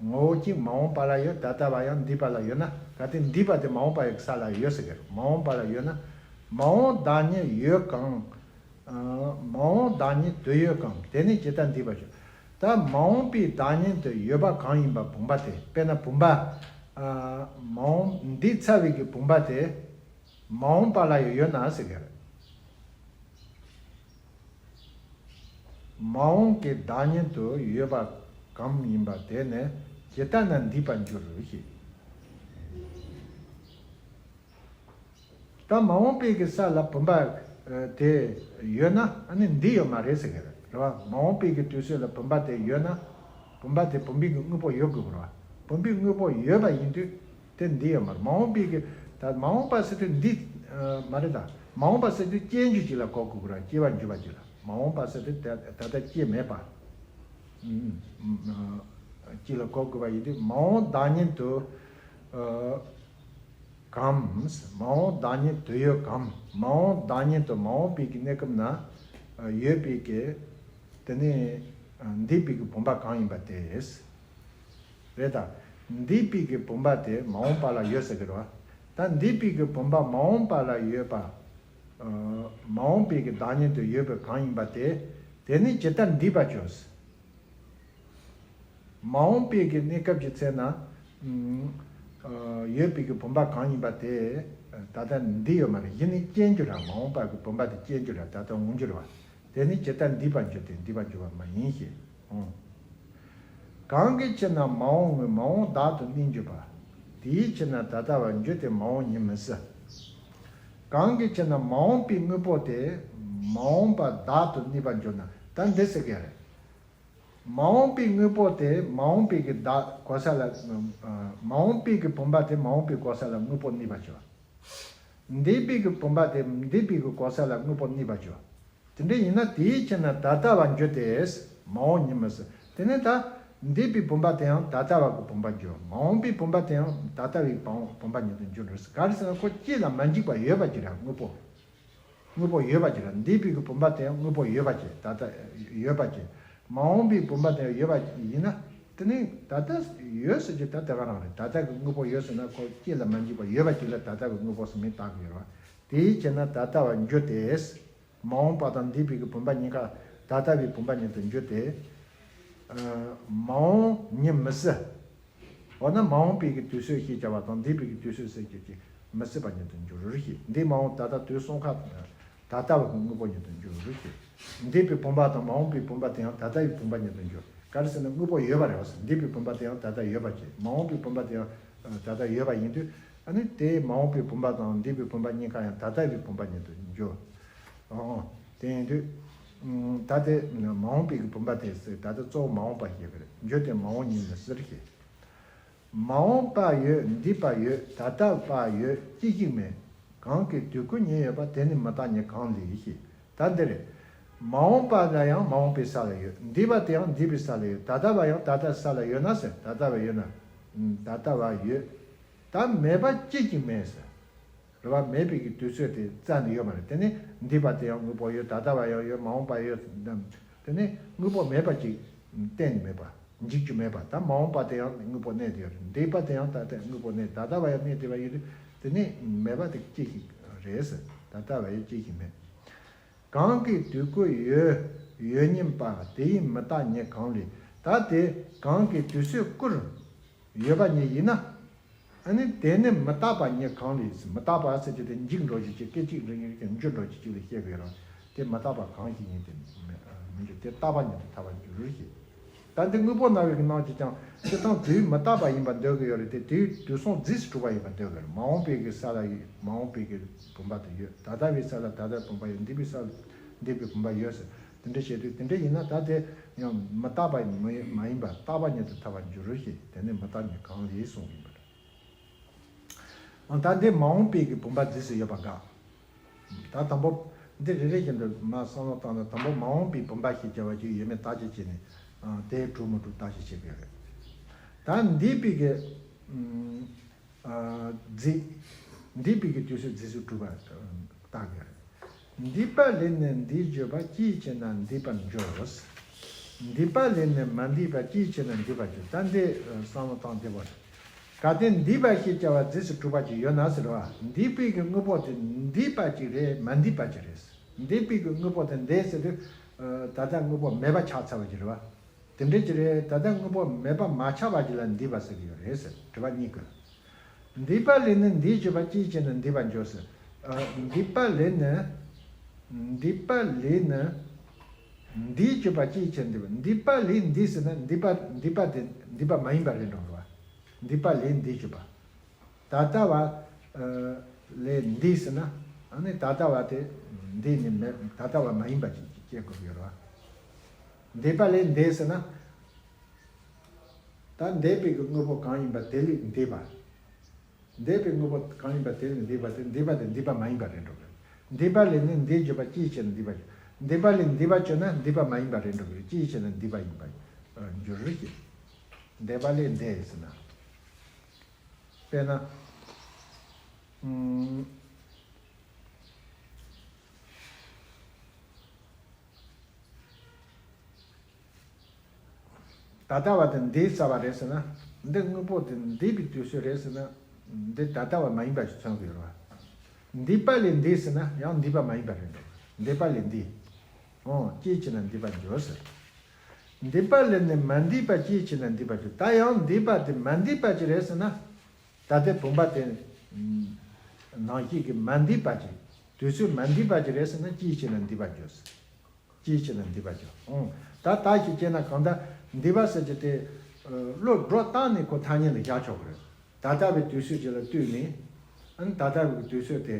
ངོ་བོ་གཅིག་མ་འོངས་པ་ལ་ཡོད། ད་ལྟ་བ་ཡང་འདས་པ་ལ་ཡོད་ན། གལ་ཏེ་འདས་པ་དེ་མ་འོངས་པ་ཡི་ས་ལ་ཡོད་ཟེར་གི་རེད། མ་འོངས་པ་ལ་ཡོད་ན། མ་འོངས་བདག་ཉིད་ཡོད་གམ། མ་འོངས་བདག་ཉིད་དུ་ཡོད་གམ། དེ་ནི་ཇི་ལྟར་འདས་པར་འགྱུར། ད་མ་འོངས་པའི་བདག་ཉིད་དུ་ཡོད་པ་གང་ཡིན་པ་བུམ་པ་དེ། དཔེར་ན་བུམ་པ། མ་འོངས་འདས་ཚར་བའི་གི་བུམ་པ་དེ་མ་འོངས་པ་ལ་ཡང་ཡོད་ན་ཟེར་གི་རེད། མ་འོངས་ཀྱི་བདག་ཉིད་དུ་ཡོད་པ་གང་ཡིན་པ་དེ་ནི་ཇི་ལྟར་ན་འདས་པར་འགྱུར་ཞེས། ད་མ་འོངས་པའི་གི་ས་ལ་བུམ་པ་དེ་ཡོད་ན་ཨ་ནི་འདས་ཡོད་མ་རེད་ཟེར་གི་རེད་བ། མ་འོངས་པའི་གི་དུས་ཚོད་ལ་བུམ་པ་དེ་ཡོད་ན། བུམ་པ་དེ་བུམ་པའི་གི་དངོས་པོ་ཡོད་དགོས་རེད་བ། བུམ་པའི་དངོས་པོ་ཡོད་པ་ཡིན་དུས་དེ་འདས་ཡོད་མ་རེད། མ་འོངས་པའི་གི་ད་མ་འོངས་པ་ཟེར་དུས་འདས་མ་རེད། ད་མ་འོངས་པ་ཟེར་དུས་སྐྱེ་འགྱུར་ཅིག་ལ་གོ་དགོས་རེད། སྐྱེ་བ་འཇུག་པ་ཅིག་ལ། མ་འོངས་པ་ཟེར་དུས་ད་ད་ལྟ་སྐྱེ་མེད་པ་ཅིག་ལ་གོ་དགོས་པ་ཡིན་དུས་མ་འོངས་བདག་ཉིད་དུ། གམ། མ་འོངས་བདག་ཉིད་དུ་ཡོད་གམ། མ་འོངས་བདག་ཉིད་དུ་མ་འོངས་པའི་གི་གནས་སྐབས་ན་ཡོད་པའི་གི། དེ་ནི་འདས་པའི་གི་བུམ་པ་གང་ཡིན་པ་དེ། རེད་ད། འདས་པའི་གི་བུམ་པ་དེ་མ་འོངས་པ་ལ་ཡོད་ཟེར་གི་རེད་བ། ད་འདས་པའི་གི་བུམ་པ་མ་འོངས་པ་ལ་ཡོད་པ། མ་འོངས་པའི་གི་བདག་ཉིད་དུ་ཡོད་པ་གང་ཡིན་པ་དེ། དེ་ནི་ཇི་ལྟར་འདས་པར་འགྱུར། མ་འོངས་པའི་གི་གནས་སྐབས་ཀྱི་ཚེ་ན། ཨ་ཡོད་པའི་གི་བུམ་པ་གང་ཡིན་པ་དེ། ད་ལྟ་འདས་ཡོད་མ་རེད། གཞི་ནས་སྐྱེ་འགྱུར་ར། མ་འོངས་པ་གི་བུམ་པ་དེ་སྐྱེ་འགྱུར་ར། ད་ལྟ་འོང་འགྱུར་བ། དེ་ནི་ཇི་ལྟར་འདས་པར་འགྱུར་ཏེ་འདས་པར་འགྱུར་བ་མ་ཡིན་ཞེས། ཨང་། གང་གི་ཕྱིར་ན་མ་འོངས་ངོས་མ་འོངས་བདག་ཏུ་གནས་འགྱུར་བ། དེའི་ཕྱིར་ན་ད་ལྟ་བ་འགྱུར་ཏེ་མ་འོངས་ཉིད་མི་སྲིད། གང་གི་ཕྱིར་ན་མ་འོངས་པའི་དངོས་པོ་དེ། མ་འོངས་པ་བདག་ཏུ་གནས་པར་འགྱུར་ན། ད་འདི་ཟེར་གི་རེད། མ་འོངས་པའི་དངོས་པོ་དེ་མ་འོངས་པའི་གི་བདག་གོ་ས་ལ། མ་འོངས་པའི་གི་བུམ་པ་དེ་མ་འོངས་པའི་གོ་ས་ལ་དངོས་པོ་གནས་པར་འགྱུར། འདས་པའི་གི་བུམ་པ་དེ་འདས་པའི་གི་གོ་ས་ལ་དངོས་པོ་གནས་པར་འགྱུར། དེ་འདྲ་ཡིན་ན་དེའི་ཕྱིར་ན་ད་ལྟ་བ་འགྱུར་ཏེ། མ་འོངས་ཉིད་མི་སྲིད། དེ་ནས་ད་འདས་པའི་བུམ་པ་དེ་ཡང་ད་ལྟ་བ་གི་བུམ་པར་འགྱུར། མ་འོངས་པའི་བུམ་པ་དེ་ཡང་ད་ལྟ་བའི་བུམ་པ་ཉིད་དུ་འགྱུར་རོ། ག་རེ་ཟེར་ན་ཁོ་སྐྱེ་ལ་མ་འཇིག་པ་ཡོད་པ་ཅིག་རེད། དངོས་པོ། དངོས་པོ་ཡོད་པ་ཅིག་རེད། འདས་པའི་གི་བུམ་པ་དེ་ཡང་དངོས་པོ་ཡོད་པ་ཅིག་ད་ལྟ་ཡོད་པ་ཅིག་མ་འོངས་པའི་བུམ་པ་དེ་ཡང་ཡོད་པ་ཡིན་ན། དེ་ནི་ད་ལྟ་ཡོད་ཟེར་གྱི་ད་དེ་ག་རང་རེད། ད་ལྟ་གི་དངོས་པོ་ཡོད་ཟེར་ན་ཁོ་སྐྱེ་ལ་མ་འཇིག་པ་ཡོད་པ་ཅིག་ལ་ད་ལྟ་གི་དངོས་པོ་ཟེར་མིང་བཏགས་ཀྱི་ཡོད་རེད་བ། དེའི་ཕྱིར་ན་ད་ལྟ་བ་འགྱུར་ཏེ། མ་འོངས་པ་དང་འདས་པའི་གི་བུམ་པ་གཉིས་ཀ་ད་ལྟ་བའི་བུམ་པ་ཉིད་དུ་འགྱུར་ཏེ། མ་འོངས་ཉིད་མི་སྲིད། འོ་ན་མ་འོངས་པའི་གི་དུས་ཚོད་ཞེས་བྱ་བ་དང་འདས་པའི་གི་དུས་ཚོད་ཟེར་གྱི་ཅིག་མི་སྲིད་པ་ཉིད་དུ་འགྱུར་རོ་ཞེས། འདས་མ་འོངས་ད་ལྟ་དུས་གསུམ་ཀ་ད་ལྟ་བ་གི་དངོས་པོ་ཉིད་དུ་འགྱུར་རོ་ཞེས། འདས་པའི་བུམ་པ་དང་མ་འོངས་པའི་བུམ་པ་དེ་ཡང་ད་ལྟ་བའི་བུམ་པ་ཉིད་དུ་འགྱུར། ག་རེ་ཟེར་ན་དངོས་པོ་ཡོད་པ་རེད་བ། འདས་པའི་བུམ་པ་དེ་ཡང་ད་ལྟ་ཡོད་པ་ཅིག་མ་འོངས་པའི་བུམ་པ་དེ་ཡང་ད་ལྟ་ཡོད་པ་ཡིན་དུས། ཨ་ནི་དེ་མ་འོངས་པའི་བུམ་པ་དང་འདས་པའི་བུམ་པ་གཉིས་ཀ་ཡང་ད་ལྟ་བའི་བུམ་པ་ཉིད་དུ་འགྱུར། ཨོ། དེ་ཡིན་དུས། ད་དེ་མ་འོངས་པའི་གི་བུམ་པ་དེ་ཟེར་ད་ལྟ་གཙོ་བོ་མ་འོངས་པ་ཞེས་པ་རེད། འགྱུར་ཏེ་མ་འོངས་ཉིད་མི་སྲིད་ཞེས། མ་འོངས་པ་ཡོད། འདས་པ་ཡོད། ད་ལྟ་བ་ཡོད། ཅི་ཞིག་མེད། གང་གིས་དུས་ཀུན་ཉིད་ཡོད་པ། དེ་ནི་མི་རྟག་ཉིད་གང་ལས་ཞེས། ད་འདི་རེད། མ་འོངས་པ་ལ་ཡང་མ་འོངས་པའི་ས་ལ་ཡོད། འདས་པ་དེ་ཡང་འདས་པའི་ས་ལ་ཡོད། ད་ལྟ་བ་ཡང་ད་ལྟའི་ས་ལ་ཡོད་ན་ཟེར། ད་ལྟ་བ་ཡོད་ན། ད་ལྟ་བ་ཡོད། ད་མེད་པ་ཅི་ཞིག་མེད་ཟེར། རེད་བ། མེད་པའི་གི་དུས་ཚོད་དེ་རྩ་ནས་ཡོད་མ་རེད། དེ་ནི་འདས་པ་དེ་ཡང་དངོས་པོ་ཡོད། ད་ལྟ་བ་ཡང་ཡོད། མ་འོངས་པ་ཡོད། དེ་ནི་དངོས་པོ་མེད་པ་ཅིག་གཏན་ནས་མེད་པ། འཇིག་རྒྱུ་མེད་པ། ད་མ་འོངས་པ་དེ་ཡང་དངོས་པོ་གནས་བསྡད་ཡོད་རེད། འདས་པ་དེ་ཡང་ད་ལྟ་དངོས་པོ་གནས། ད་ལྟ་བ་ཡང་གནས་བསྡད་པ་ཡིན་དུས། དེ་ནི་མེད་པ་དེ་ཅི་ཞིག་རེད་ཟེར། ད་ལྟ་བ་ཡང་ཅི་ཞིག་མེད། གང་གིས་དུས་ཀུན་ཡོད་ཡོད་སྙམ་པ། དེ་ཡི་མི་རྟག་ཉིད་གང་ལས། ད་དེ་གང་གིས་དུས་ཚོད་ཀུན་ཡོད་པ་ཉིད་ཡིན་ན། ཨ་ནི་དེ་ནི་མི་རྟག་པ་ཉིད་གང་ལས། མི་རྟག་པ་ཟེར་གྱི་དེ་འཇིག་འགྲོ་རྒྱུ་ཅིག་སྐད་ཅིག་རིང་རིང་གི་འགྱུར་འགྲོ་རྒྱུ་ཅིག་ལ་བཤད་དགོས་རུང་། དེ་མི་རྟག་པ་གང་ཞིག་ཡིན་དེ་མི་འགྱུར། དེ་རྟག་པ་ཉིད་དུ་ཐལ་བར་འགྱུར་ཞེས། ད་འདི་དངོས་པོ་སྣང་བའི་སྣང་བྱེད་ཀྱང་སྤྱིར་བཏང་དུས་མི་རྟག་པ་ཡིན་པར་འདོད་ཀྱི་ཡོད་རེད་དེ། དུས་དུས་གསུམ་རྫས་སུ་གྲུབ་པ་ཡིན་པར་འདོད་ཀྱི་རེད། མ་འོངས་པའི་གི་ས་ལ་ཡོད། མ་འོངས་པའི་གི་བུམ་པ་དེ་ཡོད། ད་ལྟ་བའི་ས་ལ་ད་ལྟའི་བུམ་པ་ཡོད། འདས་པའི་ས་ལ་འདས་པའི་བུམ་པ་ཡོད་ཟེར། དེ་འདྲ་བྱེད་དུས་དེ་འདྲ་ཡིན་ན་ད་དེ་ཡང་མི་རྟག་པ་མ་ཡིན་པར་རྟག་པ་ཉིད་དུ་ཐལ་བར་འགྱུར་ཞེས། དེ་ནི་མི་རྟག་ཉིད་གང་ལས་གསུངས་ཡིན་པ་རེད། ཨ། ད་འདི་མ་འོངས་པའི་གི་བུམ་པ་རྫས་སུ་ཡོད་པ་དགག་ད་དང་པོ་འདི་རེ་རེ་བཞིན་དུ་མར་བསམ་བློ་བཏང་ན། དང་པོ་མ་འོངས་པའི་བུམ་པ་ཞེས་བྱ་བ་ཅིག་ཡོད་མེད་བརྟག་དཔྱད་བྱས་ནས། ཨ། དེ་གྲུབ་མི་གྲུབ་བརྟག་དཔྱད་བྱེད་དགོས་རེད། ད་འདས་པའི་གི། ཨ། རྫས། འདས་པའི་གི་དུས་སུ་རྫས་སུ་གྲུབ་པ་བརྟག་དགོས་རེད། འདས་པ་ལས་ནི་འདས་གྱུར་པ། ཅིའི་ཕྱིར་ན་འདས་པར་འགྱུར། འདས་པ་ལས་ནི་མ་འདས་པ། ཅིའི་ཕྱིར་ན་འདས་པར་འགྱུར། ད་འདི་བསམ་བློ་བཏང་བདེ་པོ་རེད། གལ་ཏེ་འདས་པ་ཞེས་བྱ་བ་རྫས་སུ་གྲུབ་པ་ཅིག་ཡོད་ན་ཟེར་བ། འདས་པའི་གི་དངོས་པོ་དེ་འདས་པ་ཅིག་རེད། མ་འདས་པ་ཅིག་རེད། འདས་པའི་གི་དངོས་པོ་དེ་འདས་ཟེར་དུས། ད་ལྟ་དངོས་པོ་མེད་པ་ཆགས་ཚར་བ་ཅིག་རེད་བ། དེ་འདྲ་ཅིག་རེད། ད་ལྟ་དངོས་པོ་མེད་པ་མ་ཆགས་པ་ཅིག་ལ་འདས་པ་ཟེར་གི་ཡོད་རེད་ཟེར། དྲི་བ་གཉིས་ཀྱི། འདས་པ་ལས་ནི་འདས་གྱུར་པ། ཅིའི་ཕྱིར་ན་འདས་པར་འགྱུར་ཟེར། ཨ། འདས་པ་ལས་ནི། འདས་པ་ལས་ནི་འདས་གྱུར་པ། ཅིའི་ཕྱིར་འདས་པ། འདས་པ་ལས་འདས་ཟེར་ན་འདས་པ་འདས་པ་དེ་འདས་པ་མ་ཡིན་པ་རེད་འགྲོ་གི་རེད་བ། འདས་པ་ལས་འདས་གྱུར་པ། ད་ལྟ་བ་ལས་འདས་ཟེར་ན། ཨ་ནི་ད་ལྟ་བ་དེ་འདས་ནས་མེད། ད་ལྟ་བ་མ་ཡིན་པ་ཅིག་སྐྱེ་དགོས་ཀྱི་རེད་བ། འདས་པ་ལས་འདས་ཟེར་ན། ད་འདས་པའི་གི་དངོས་པོ་གང་ཡིན་པ་དེ་ལས་འདས་པ། འདས་པའི་དངོས་པོ་གང་ཡིན་པ་དེ་ལས་འདས་པ་དེ། འདས་པ་དེ་འདས་པ་མ་ཡིན་པ་རེད་འགྲོ་གི། འདས་པ་ལས་ནི་འདས་གྱུར་པ། ཅིའི་ཕྱིར་ན་འདས་པར་འགྱུར། འདས་པ་ལས་འདས་པ་གྱུར་ན་འདས་པ་མ་ཡིན་པ་རེད་འགྲོ་གི། ཅིའི་ཕྱིར་ན་འདས་པ་ཡིན་པར་འགྱུར་ཞེས། འདས་པ་ལས་འདས་ཟེར་ན། དཔེར་ན། ཨུམ། ད་ལྟ་བ་དེ་འདས་ཚར་བ་རེད་ཟེར་ན། འདི་དངོས་པོ་དེ་འདས་པའི་དུས་ཚོད་རེད་ཟེར་ན། འདི་ད་ལྟ་བ་མ་ཡིན་པ་ཞིག་མཚོན་གྱི་ཡོད་རེད་བ། འདས་པ་ལས་འདས་ཟེར་ན་ཡང་འདས་པ་མ་ཡིན་པ་རེད་འགྲོ། འདས་པ་ལས་འདས། འོ། ཅིའི་ཕྱིར་ན་འདས་པར་འགྱུར་ཟེར། འདས་པ་ལས་ནི་མ་འདས་པ། ཅིའི་ཕྱིར་ན་འདས་པར་འགྱུར། ད་ཡང་འདས་པ་དེ་མ་འདས་པ་ཅིག་རེད་ཟེར་ན། ད་ལྟའི་བུམ་པ་དེ་ནང་བཞིན་གྱི་མ་འདས་པ་ཅིག་དུས་ཚོད་མ་འདས་པ་ཅིག་རེད་ཟེར་ན། ཅིའི་ཕྱིར་ན་འདས་པར་འགྱུར་ཟེར། ཅིའི་ཕྱིར་ན་འདས་པར་འགྱུར། ཨང་། ད་ད་ཞིག་སྐྱེས་ན་གང་ལྟར་འདས་པ་ཟེར་གྱི་དེ། ཨ། བློ་སྒྲོ་བཏགས་ནས་ཁོ་ཐ་སྙད་ལ་བཞག་ཆོག་གི་རེད། ད་ལྟ་བའི་དུས་ཚོད་ཅིག་ལ་ལྟོས་ནས། ཨ་ནི་ད་ལྟ་བའི་དུས་ཚོད་དེ།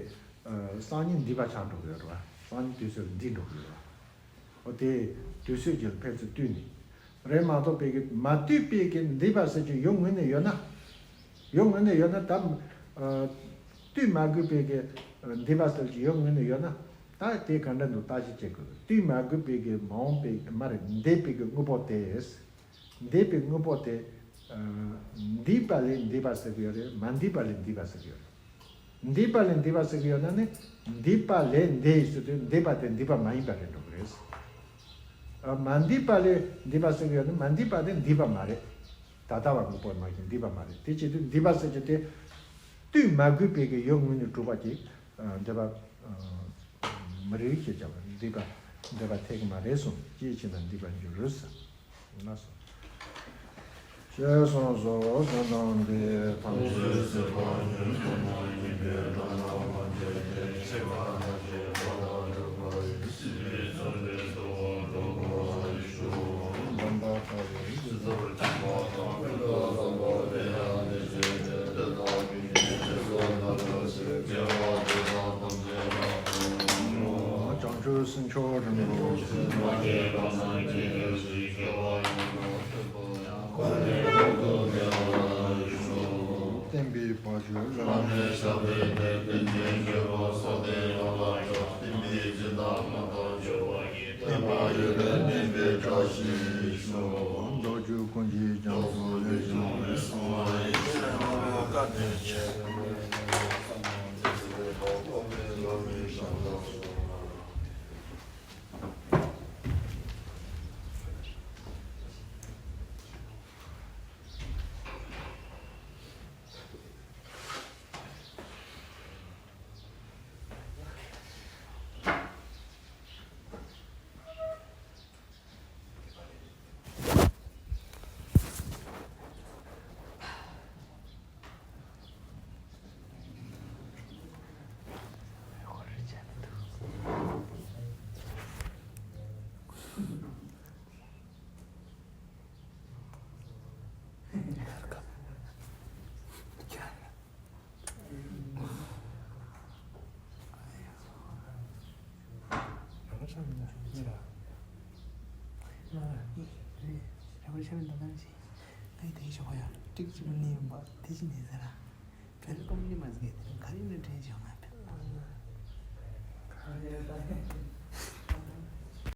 ཨ། སང་ཉིན་འདས་པ་ཆགས་འགྲོ་གི་ཡོད་རེད་བ། སང་ཉིན་དུས་ཚོད་འདི་འགྲོ་གི་ཡོད། འོ་དེ་དུས་ཚོད་ཀྱི་ཕན་ཚུན་བསྟུན་ནས་རེད་མ་གཏོགས་པའི་གི་མ་བསྟུན་པའི་གི་འདས་པ་ཟེར་གྱི་ཡོད་ངོས་ནས་ཡོད་ན། ཡོད་ངོས་ནས་ཡོད་ན་ད། ཨ། བསྟུན་མ་དགོས་པའི་གི་འདས་པ་ཟེར་གྱི་ཡོད་ངོས་ནས་ཡོད་ན། ད་དེ་ག་འདྲ་འདུག་བརྟག་ཞིབ་བྱེད་དགོས། བསྟུན་མ་དགོས་པའི་གི་མ་འོངས་པའི་མ་རེད། འདས་པའི་གི་དངོས་པོ་དེ། འདས་པའི་དངོས་པོ་དེ། ཨ། འདས་པ་ལས་འདས་པ་ཟེར་གྱི་ཡོད་རེད། མ་འདས་པ་ལས་འདས་པ་ཟེར་གྱི་ཡོད་རེད། འདས་པ་ལས་འདས་པ་ཟེར་གྱི་ཡོད་ན་ནི། འདས་པ་ལས་འདས་ཟེར་དུས་འདས་པ་དེ་འདས་པ་མ་ཡིན་པ་རེད་འགྲོ་གི་རེད། ཨ། མ་འདས་པ་ལས་འདས་པ་ཟེར་གྱི་ཡོད་ན་མ་འདས་པ་དེ་འདས་པ་མ་རེད། ད་ལྟ་བ་དངོས་པོ་མ་ཡིན་འདས་པ་མ་རེད། དེ་བྱེད་དུས་འདས་པ་ཟེར་གྱི་དེ། བསྟུན་མ་དགོས་པའི་གི་ཡོད་ངོས་ནས་གྲུབ་པ་ཅིག་ཨ། འདས་པ། ཨ། མ་རེད་ཞེས་བྱ་བ་འདས་པ། འདས་པ་འཐད་ཀྱི་མ་རེད་གསུངས། ཅིའི་ཕྱིར་ན་འདས་པར་འགྱུར་ཟེར། ལགས་སོ། ཞེས་གསུངས་སོ། དོན་དམ་འདི་ཐམས་ཅད་སྲིད་པ་ཉིད་དུ་མ་ཡིན་པའི་དོན་དམ་པར་འགྱུར་ཏེ། ཤེས་པ་ཐམས་ཅད་འཕགས་པར་གྲུབ་པ་ཡི། སྲིད་པའི་མཚོ་ལས་སོ། འགྲོ་བ་ཡི་དྲུག་སྡོམ་པ་ལྟ་བུའི་སྲིད་མཚོར་ཕྱིན་པ་དང་། ཀུན་ཏུ་བཟང་པོ་དེ་ཡང་དེ་བཞིན་ཏེ། དེ་དག་ཀུན་གྱི་རྗེས་སུ་བདག་སློབ་ཅིང་། དགེ་བ་འདི་དག་ཐམས་ཅད་རབ་ཏུ་བསྔོ། བྱང་ཆུབ་སེམས་མཆོག་རིན་པོ་ཆེ། མ་སྐྱེས་པ་རྣམས་ཀྱི་སྐྱེ་བ་ཡིན་ནོ། ཐོས་པ་ཡང་། ཁོ་ནའི་ལུགས་སུ་དགེ་བ་ཡིན་ནོ། བསྟན་པའི་བར་ཆད་བླ་མེད་ཞབས་པད་བརྟན་པའི་རྒྱལ་པོ་སོགས་དེ་ཡོངས་ལ་ཕྱོགས། བསྟན་པའི་སྦྱིན་བདག་མ་དང་བཅོལ་བ་ཡི། བསྟན་པ་ཡོན་ཏན་ལྡན་པའི་བཀྲ་ཤིས་ཤོག། མདོ་རྒྱུད་ཀུན་གྱི་རྒྱ་མཚོ་ལས་བྱུང་བའི་གསང་བ་ཡི་ཕྱིར་ན་བཀའ་དྲིན་ཆེ།